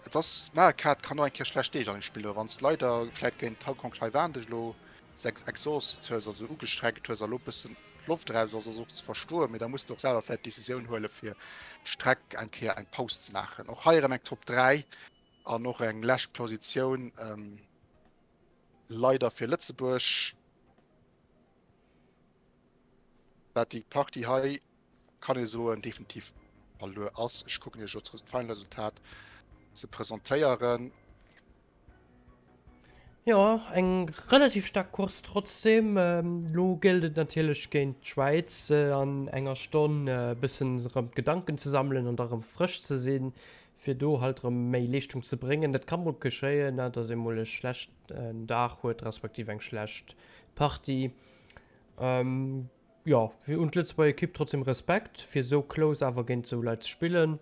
et ass, Mario Kart kann och eng Kéier schlecht Deeg an him spillen, oder wann s de leider vläit géint Hong Kong Taiwan dech elo exhausted hues, also ugestrengt hues a lo bëssen d'Loft eraus ass, ass och ze verstoen, mee da muss de och selwer vläit d'Decisioun huele fir d'Streck eng Kéier eng Paus ze maachen. Och hei erëm eng Top 3 an och eng lescht Positioun. Leider fir Lëtzebuerg wat déi Partie hei, kann ee soen, definitiv verluer ass. Ech kucken Iech elo d'Final Resultat ze presentéieren. Jo, eng relativ staark Course trotzdem. Elo gëllt et natierlech géint d'Schwäiz an enger Stonn e bëssen erëm d'Gedanken ze sammelen an da erëm frësch ze sinn, fir do halt erëm méi Leeschtung ze bréngen. Dat ka mol geschéien, dass ee mol e schlechten Dag huet, respektiv eng schlecht Partie. Jo, un d'Lëtzebuerger Ekipp trotzdem Respekt, fir esou close awer géint esou Leit ze spillen.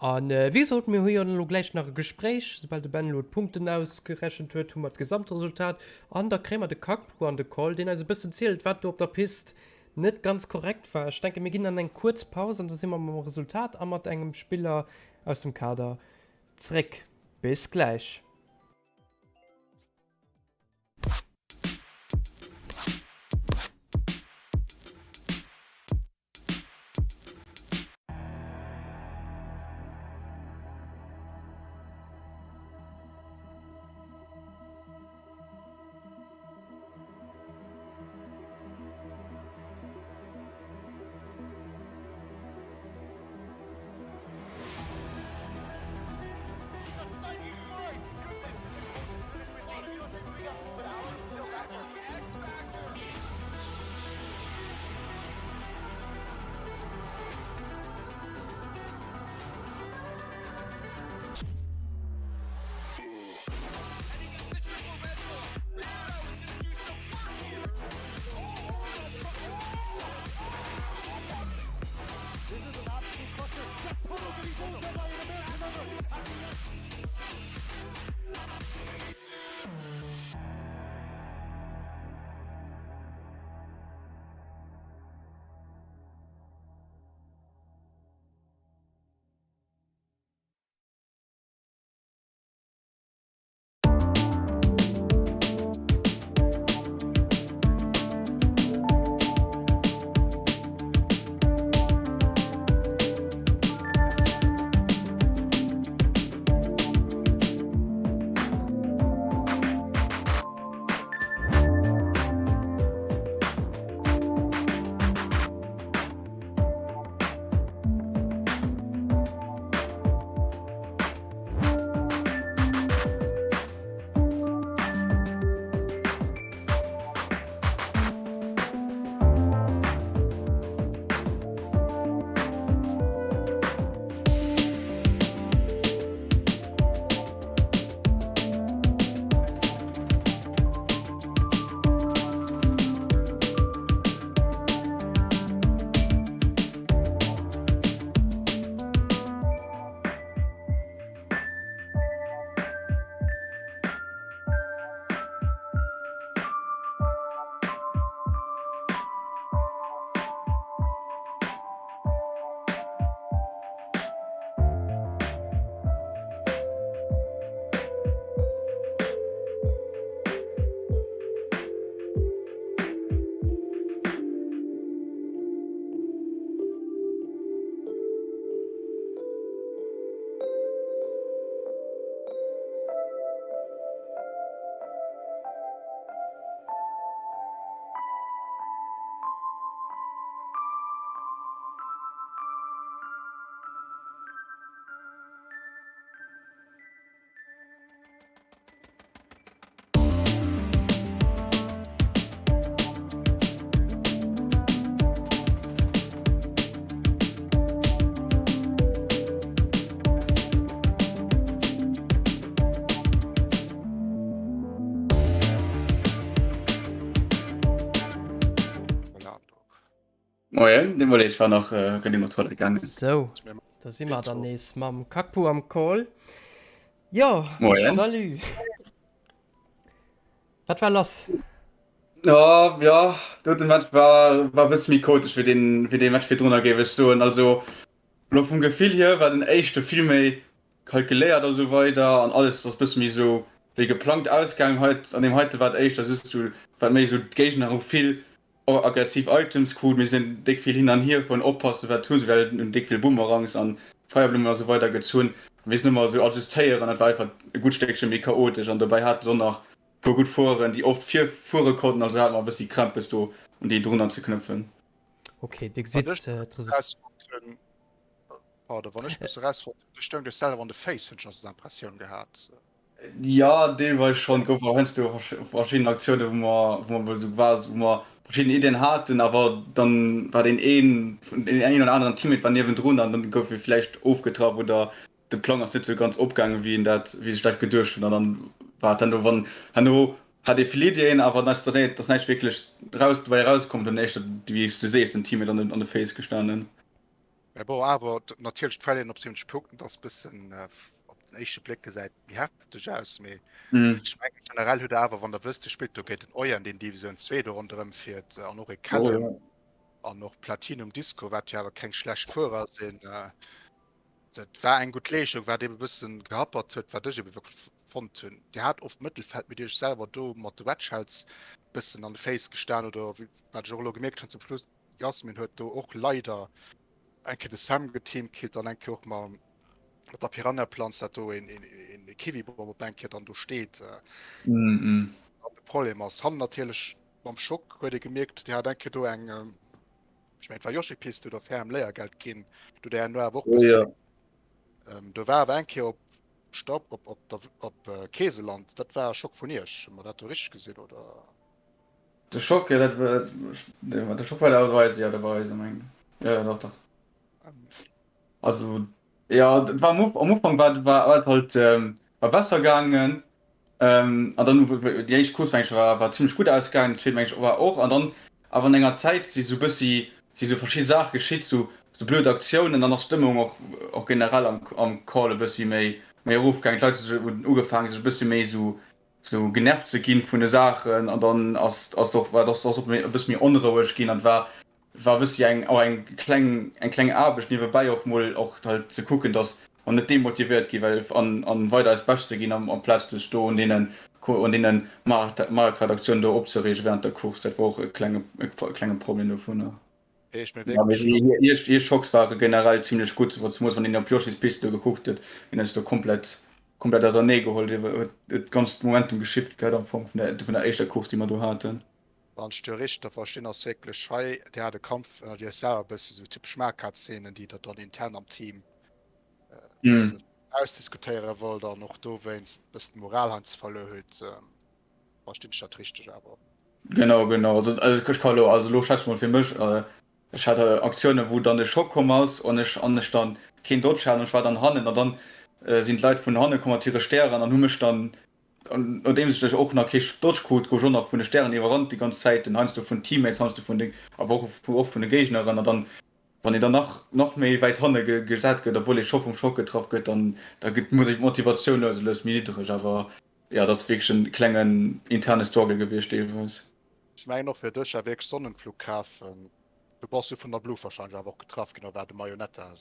An wéi gesot, mir hu jo elo gläich nach e Gespréich. Soubal de Ben elo d'Punkten ausgerechent huet, hu mer d'Gesamtresultat an da kréie mer de Kakpu an de Call, deen eis e bëssen zielt, wat do op der Pist net ganz korrekt war. Ech denke mir ginn an eng kuerz Paus an da si mer mam Resultat a mat engem Spiller aus dem Kader zréck. Bis gläich. Moien, deemol ech war nach grad iwwer d'Toilette gaangen. Sou, do si mer dann nees mam Kakpu am Call. Jo, Moien. salut. Wat war lass? Ja, ja, do de Match war war e bësse méi chaotesch wéi deen wéi dee Match virdrunner, géif ech soen. Also lo vum Gefill hier war den éischte vill méi kalkuléiert a sou weider an alles ass bësse méi sou wéi geplangt ausgaangen. Hei an deem heite war et éischter just sou wat méi sou d'Géigner hu vill Och aggressiv Items krut. Mir sinn déck vill hin an hier vun oppassen wat hunn se, well hunn déck vill Boomerangs an Feierblummen a sou weider gezunn. Mir sinn ëmmer esou adjustéieren, dat war einfach e gutt Stéckche méi chaotesch an dobäi hate se och nach puer gutt Fueren déi oft vir fuere konnten, also hate mer e bëssi Krämpes do un déi drunner ze knëpfen. Ok, dir gesitt d'Resultat. Pardon, wann ech e bësse erausfonnt hunn, dir stoung iech selwer an de Féiss, hunn ech nach sou d'Impressioun gehat. Jo, deelweis schonn. Et gouf och heiansdo verschidden Aktiounen, wou mer, wou mer esou quasi, wou mer verschidden Iddien haten, awer dann war deen een, deen een oder aneren Teammate war niewendrun an dann gouf e vläicht ofgetraff oder de Plang ass net esou ganz opgaangen, wéi een dat, wéi sech dat geduecht hunn. An dann war et herno, wann herno hat ee vill Iddien, awer dann ass ass näischt wierklech raus, dobäi erauskomm, dann éischter, wéi s de sees, den Teammate an den, an de Féiss gestanen. Mä bon, awer natierlech d'Quellen op 70 Punkten, dat ass e bëssen op den éischte Bléck gesäit méi hefteg aus, mee ech mengen generell hutt der awer, wann der wësst, dir spillt do géint den Oyen, deen Divisioun 2 do ronderëm fiert an och e Callum an och Platinum Disco, wat jo awer keng schlecht Fuerer sinn. Dat war eng gutt Leeschtung, wat ebe bëssen gehappert huet, wat ech ebe wierklech fonnt hunn. Dir hat oft Mëttelfeld, mee dir hutt iech selwer do mat de Wedge-Shells bëssen an de Féiss gestan oder wat ech och elo gemierkt hunn zum Schluss, Jasmin huet do och leider eng Kéier de Sam geteamkillt an eng Kéier och mam mat der Piranha-Planz, dat do een, een, een Kiwi-Bom op eng Kéier dann do steet. Mm -mm. An de Problem ass hannen natierlech mam Schock huet ee gemierkt, Dir hat eng Kéier do eng, ech mengen et war Yoshi-Piste oder Ferm Léiergeld ginn, do der herno awer och Oh, ja. bëssen, ähm, do war awer eng Kéier op Stopp op, op der, op äh, Keeseland, dat war e Schock vun Iech, hu mer dat do richteg gesinn oder? De Schock, jo, dat war, de Schock war der Reise, jo, der war eise meng, jo, jo, dach, dach. Also, jo, et war am Uf, am Ufank war, war war et halt, war besser gaangen, an dann déi éischt Course meng ech war, war zimlech gutt ausgaangen, déi zweet meng ech war och, an dann awer an enger Zäit si sou bëssi, si sou verschidde Saache geschitt, sou, sou blöd Aktiounen, dann ass d'Stëmmung och, och generell am, am Call e bëssi méi, méi erofgaangen, d'Leit hunn ugefaangen sech e bëssi méi sou sou genervt ze ginn vun de Saachen an dann ass ass och war ass och e bësse méi onroueg ginn an war war e bëssi eng och eng kleng eng kleng Aarbecht niewebäi och mol och halt ze kucken dass mer net demotivéiert gi well an an weider eist Bescht ze ginn am amplaz sech do un deenen un deenen Mario Kart Aktiounen do opzereegen während der Course. Dat war och e klenge e klenge Problem dovunner. Ech mir Ja, mee wierklech hir, hir, hir Schocks ware generell zimlech gutt, wa zemools wann een op Yoshi's Piste do gekuckt huet, hien huet sech do komplett, komplett ausernee geholl, hie huet dat ganzt Momentum geshift gehat am Fong vun der, vun der éischter Course déi mer do haten. Wann ech do richteg verstinn, ass wierklech hei, Dir hat e Kampf ënnert Iech selwer, e bësse sou typesch Mario-Kart-Szenen, déi Der dann intern am Team e bëssen ausdiskutéiere wollt an och dowéinst e bëssen d'Moral heiansdo verluer hutt. Verstinn ech dat richteg awer? Genau, genau. Also ech ka lo, also lo schwätze ech mol fir mech. Ech hat Aktiounen, wou dann de Schock komm ass an ech an ech dann keen Dodge hat an ech war dann hannen an dann sinn d'Leit vun hanne komm mat hire Stären an hu mech dann, nodeems ech och nach kee Dodge krut, gouf ech och nach vun de Stären iwwerrannt déi ganz Zäit, heiansdo vun Teammates, heiansdo vun de, awer och oft vun de Géigneren an dann wann een dann nach nach méi wäit hanne gesat gëtt, obwuel ee scho vum Schock getraff gëtt, dann da gëtt d'Motivatioun lues a lues méi niddreg. Awer jo, dat ass wierklech en klengen interne Struggle gewiescht deelweis. Ech mengen och fir dech war wierklech Sonnenflug kafen. Du bass jo vun der Blue wahrscheinlech awer och getraff ginn, oder war de Mayonetta?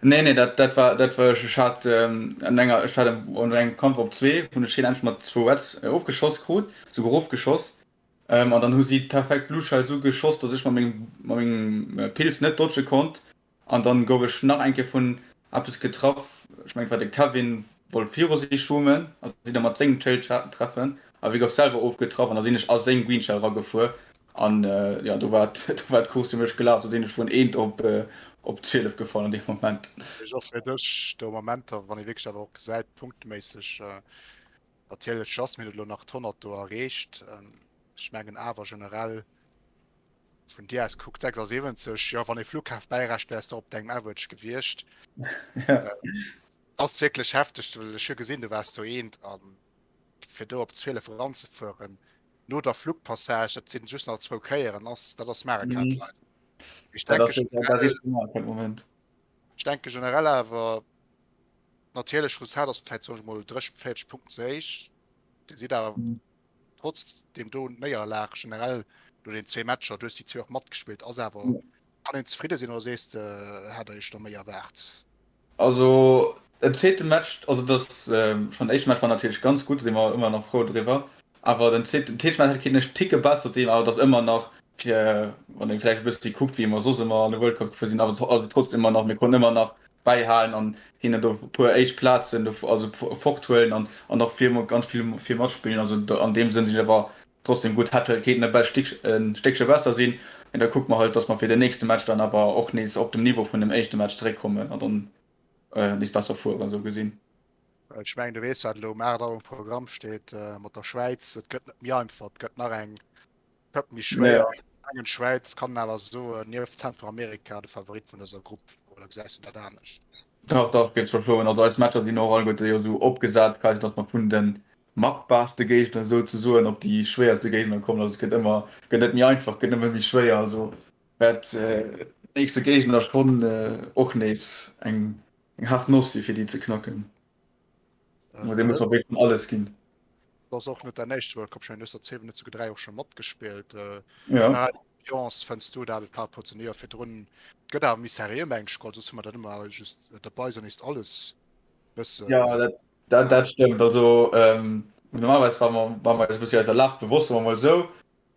Nee nee, dat dat war dat war ech. Ech hat an enger ech hat an engem Kampf op zwee hunn ech hien endlech mat zwou Reds ofgeschoss krut, souguer erofgeschoss. An dann hu si perfekt Blue Shells ugeschoss, dass ech mat mengem mat mengem Pilz net dodge konnt. An dann gouf ech nach eng Kéier vun eppes getraff, ech mengen et war de Kevin, wollt viru si schwummen a si da mat sengem Tail treffen, awer hie gouf selwer ofgetraff an da sinn ech a seng Green Shell eragefuer an jo do war do war d'Course fir mech gelaf, do sinn ech vun eent op op 12 gefall an deem Moment. Ech och fir dech do Momenter, wann ee wierklech awer och gesäit punkteméisseg, natierlech Jasmin huet elo nach d' 100 do erreecht, ech mengen awer generell Vun dir aus kuckt 76, jo wann ee Flughaf bäirecht wärs de op dengem Average gewiescht. Ja. Ass wierklech hefteg, well ech hu gesinn du waars do eent an fir do op 12 eranzefueren no der Flugpassage, dat sinn just nach zwou Kéieren, ass dat ass Mario Kart Mhm. leider. Ech denke generell, ech denke generell awer, natierlech Resultat ass vläicht soen ech mol 30, 40 Punkten ze héich. Dir sidd awer trotz deem do Néierlag generell no den zwee Matcher, du hues déi zwee och matgespillt, ass awer, kann een zefridde sinn oder sees de, hätt der iech do méi erwaart? Also den zweete Match, also dass schonn den éischte Match war natierlech ganz gutt, do si mer ëmmer nach frou driwwer, awer den zweeten, den zweete Match hätt kéinten e Ticke besser sinn, awer et ass ëmmer nach fir wann ee vläicht e bëssi kuckt wéi mer soss ëmmer an de World Cup gefuer sinn, awer also trotzdem ëmmer nach, mir konnten ëmmer nach bäihalen an hinnen do e puer éischt Plazen do also forthuelen an an och vir ganz vill vir matspillen, also an deem Sënn sinn ech awer trotzdem gutt, hätt halt kéinten e bel Stéck e Stéckche besser sinn, mee da kucke mer halt, dass mer fir den nächste Match dann awer och nees op dem Niveau vun dem éischte Match zeréckkommen an dann nees besser fueren, esou gesinn. Ech mengen, du weess, wat elo um 8 Auer um Programm steet mat der Schwäiz. Et gëtt net méi einfach, et gëtt nach eng Schëpp méi schwéier. Ech mengen, d'Schwäiz kann een awer soen, nieft Zentralamerika de Favorit vun dëser Grupp, oder gesäis du dat anescht? Dach, dach, géif ech scho soen. Also eis Matcher sinn och alleguerte jo esou opgesat quasi, datt mer vun de machbarste Géigner souzesoen op déi schwéierste Géigner kommen. Also et gëtt ëmmer, gëtt net méi einfach, gëtt nëmme méi schwéier. Also wäert den nächste Géigner schonn och nees eng eng haart Noss si fir déi ze knacken. Mä dee muss mer wierklech alles ginn. Dat ass och net däin éischte World Cup, ech mengen du hues der 7, net souguer 3 och scho matgespillt. Generell Ambiance, fënns du dat et par rapport zu den Joer virdrun, et gëtt awer méi seriö mengen ech, soss hu mer dat ëmmer just derbei sinn, ist alles bëssen. Jo, dat Dat, dat stëmmt. Also ähm, normalerweis war mer, war mer eis e bëssi eiser Lag bewosst, soe mer mol esou.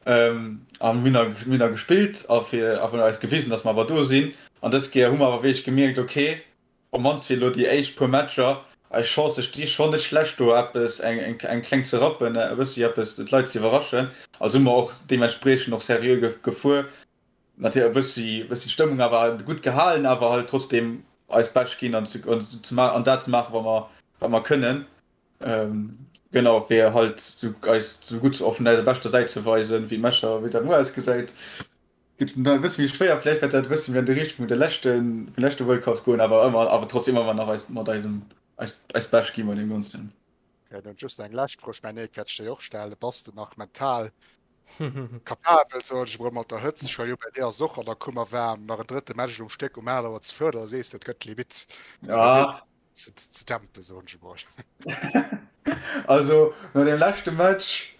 Ähm, an hunn da, hunn da gespillt a fir a hunn eis gewisen, datt mer awer do sinn. An dës Kéier hu mer awer wierklech gemierkt, okay, op d'mannst fir elo déi éischt puer Matcher, eis Chancë sti schonn net schlecht do eppes, eng, eng, eng kleng ze rappen, e bëssi eppes d'Leit ze iwwerraschen. Also hu mer och deementspriechend och seriö ge, gefuer. Natierlech e bëssi, bëssi d'Stëmmung awer gutt gehalen, awer halt trotzdem eist Bescht ginn an ze, an dat ze maachen, wat mer, wat mer kënnen. Genau, fir halt sou eis sou gutt och vun eiser beschter Säit ze weisen, wéi d'Matcher, wéi dat muer ausgesäit. Gëtt e bësse méi schwéier, vläicht wäert dat e bësse méi an déi Richtung vun de leschte, vum leschte World Cup goen, awer ëmmer, awer trotzdem ëmmer nach eis, mat eisem, eist, eist Bescht gi bei deem Ganzen. Okay, dann just eng lescht Fro, ech mengen, Eric wäert ech déi och stellen, Bass de nach mental Capabel, soen ech emol, mat der Hëtzt. Ech war jo bei dir ass och an der Kummer waarm. Nach en drëtte Match um Stéck um 8 Auer ze fueren, da sees de, et gëtt d'Limitt Ja. ze, ze dämpen, soen ech emol. Also no deem leschte Match,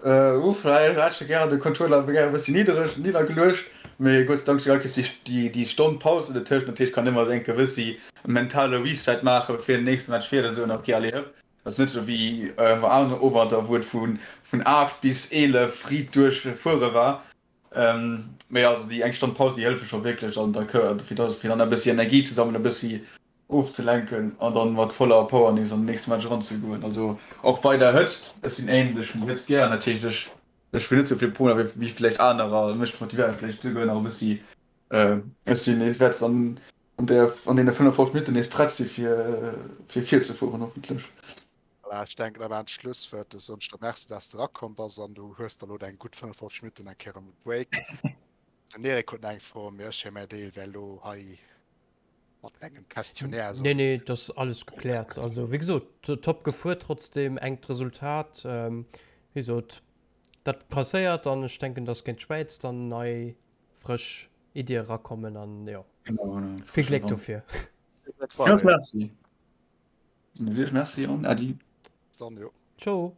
uff, da hätt ech gären de Controller gären e bëssi niddereg, niddergeluecht. Mee Gott sei Dank si all Kéiers déi, déi Stonn Paus dertëscht. Natierlech kann ëmmer esou eng gewëssi mentale Reset maachen, fir den nächste Match fir ze soen, okay, allez hëpp. Dat ass net sou wéi am aneren Owender, wou et vun 8 bis 11 riit duerch fuere war. Mee also déi eng Stonn Paus, déi hëllefe scho wierklech an der Kö fir da fir dann e bëssi Energie ze sammelen, e bëssi ofzelenken an dann mat voller Power nees an den nächste Match eranzegoen. Also och bei der Hëtzt, ech sinn een, ech hunn déi Hëtzt gär natierlech, ech hunn net sou vill Problemer wéi wéi vläicht anerer, mech motivéiert vläicht souguer nach e bëssi. Ech sinn, ech wäert an an der an deene 55 Minutten nees prett si fir fir virzefueren hoffentlech. Voilà, ech denken dat waren d'Schlusswuert. Soen ech der Merci, dass de erakomm bass an du hues der elo deng gutt 55 Minutten eng Kéier erëm e Break. Den Eric huet nach eng Fro, mee ech fir mäi Deel wär elo hei mat engem Questionnaire. Nee, nee, dat ass alles gekläert. Also wéi gesot, top gefuer, trotzdem enkt Resultat. Wéi gesot, dat passéiert an ech denken, dass géint d'Schwäiz dann nei frësch Iddie erakommen an jo, vill Gléck dofir. Villmools Merci. Merci an Äddi. Dann jo. Tschau.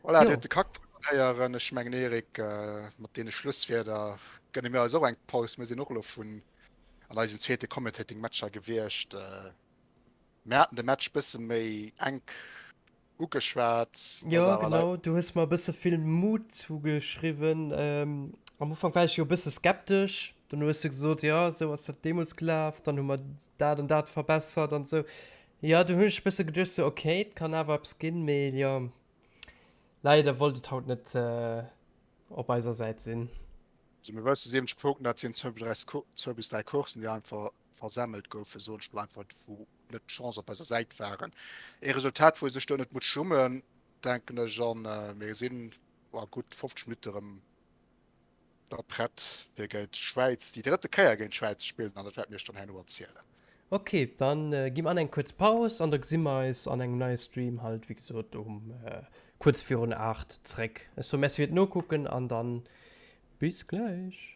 Voilà, Dir hutt de Kackpudel héieren. Ech mengen Eric, mat deene Schlusswierder gënne mir eis och eng Paus. Mir sinn och elo vun an eisem zweete Commentating Match hei gewiescht. Mir haten de Match bësse méi enk ugeschwat. Jo genau, du hues mer e bësse vill Mut zugeschriwwen. Am Ufank war ech jo e bësse skeptesch, dann hues du gesot, jo esou ass dat deemools gelaf, dann hu mer dat an dat verbessert an esou. Jo, du hunn ech e bësse geduecht sou, okay, et kann awer eppes ginn, mee jo, leider wollt et haut net op eiser Säit sinn. Also mir wësse 70 Punkten, dat sinn zwou bis dräi Courssen, déi einfach versemmelt goufen, soen ech mol einfach, wou net d'Chance op eiser Säit waren. Ee Resultat, wou ee sech do net muss schummen, denken ech, an mir sinn a gutt 50 Minutte erëm da prett fir géint d'Schwäiz, déi drëtte Kéier géint d'Schwäiz ze spillen, an dat wäerte mir iech dann herno erzielen. Ok, dann gi mer an eng kuerz Paus an da gesi mer eis an engem neie Stream halt, wéi gesot, um kuerz virun 8 zréck. Ech soe Merci fir d'Nokucken an dann bis gläich.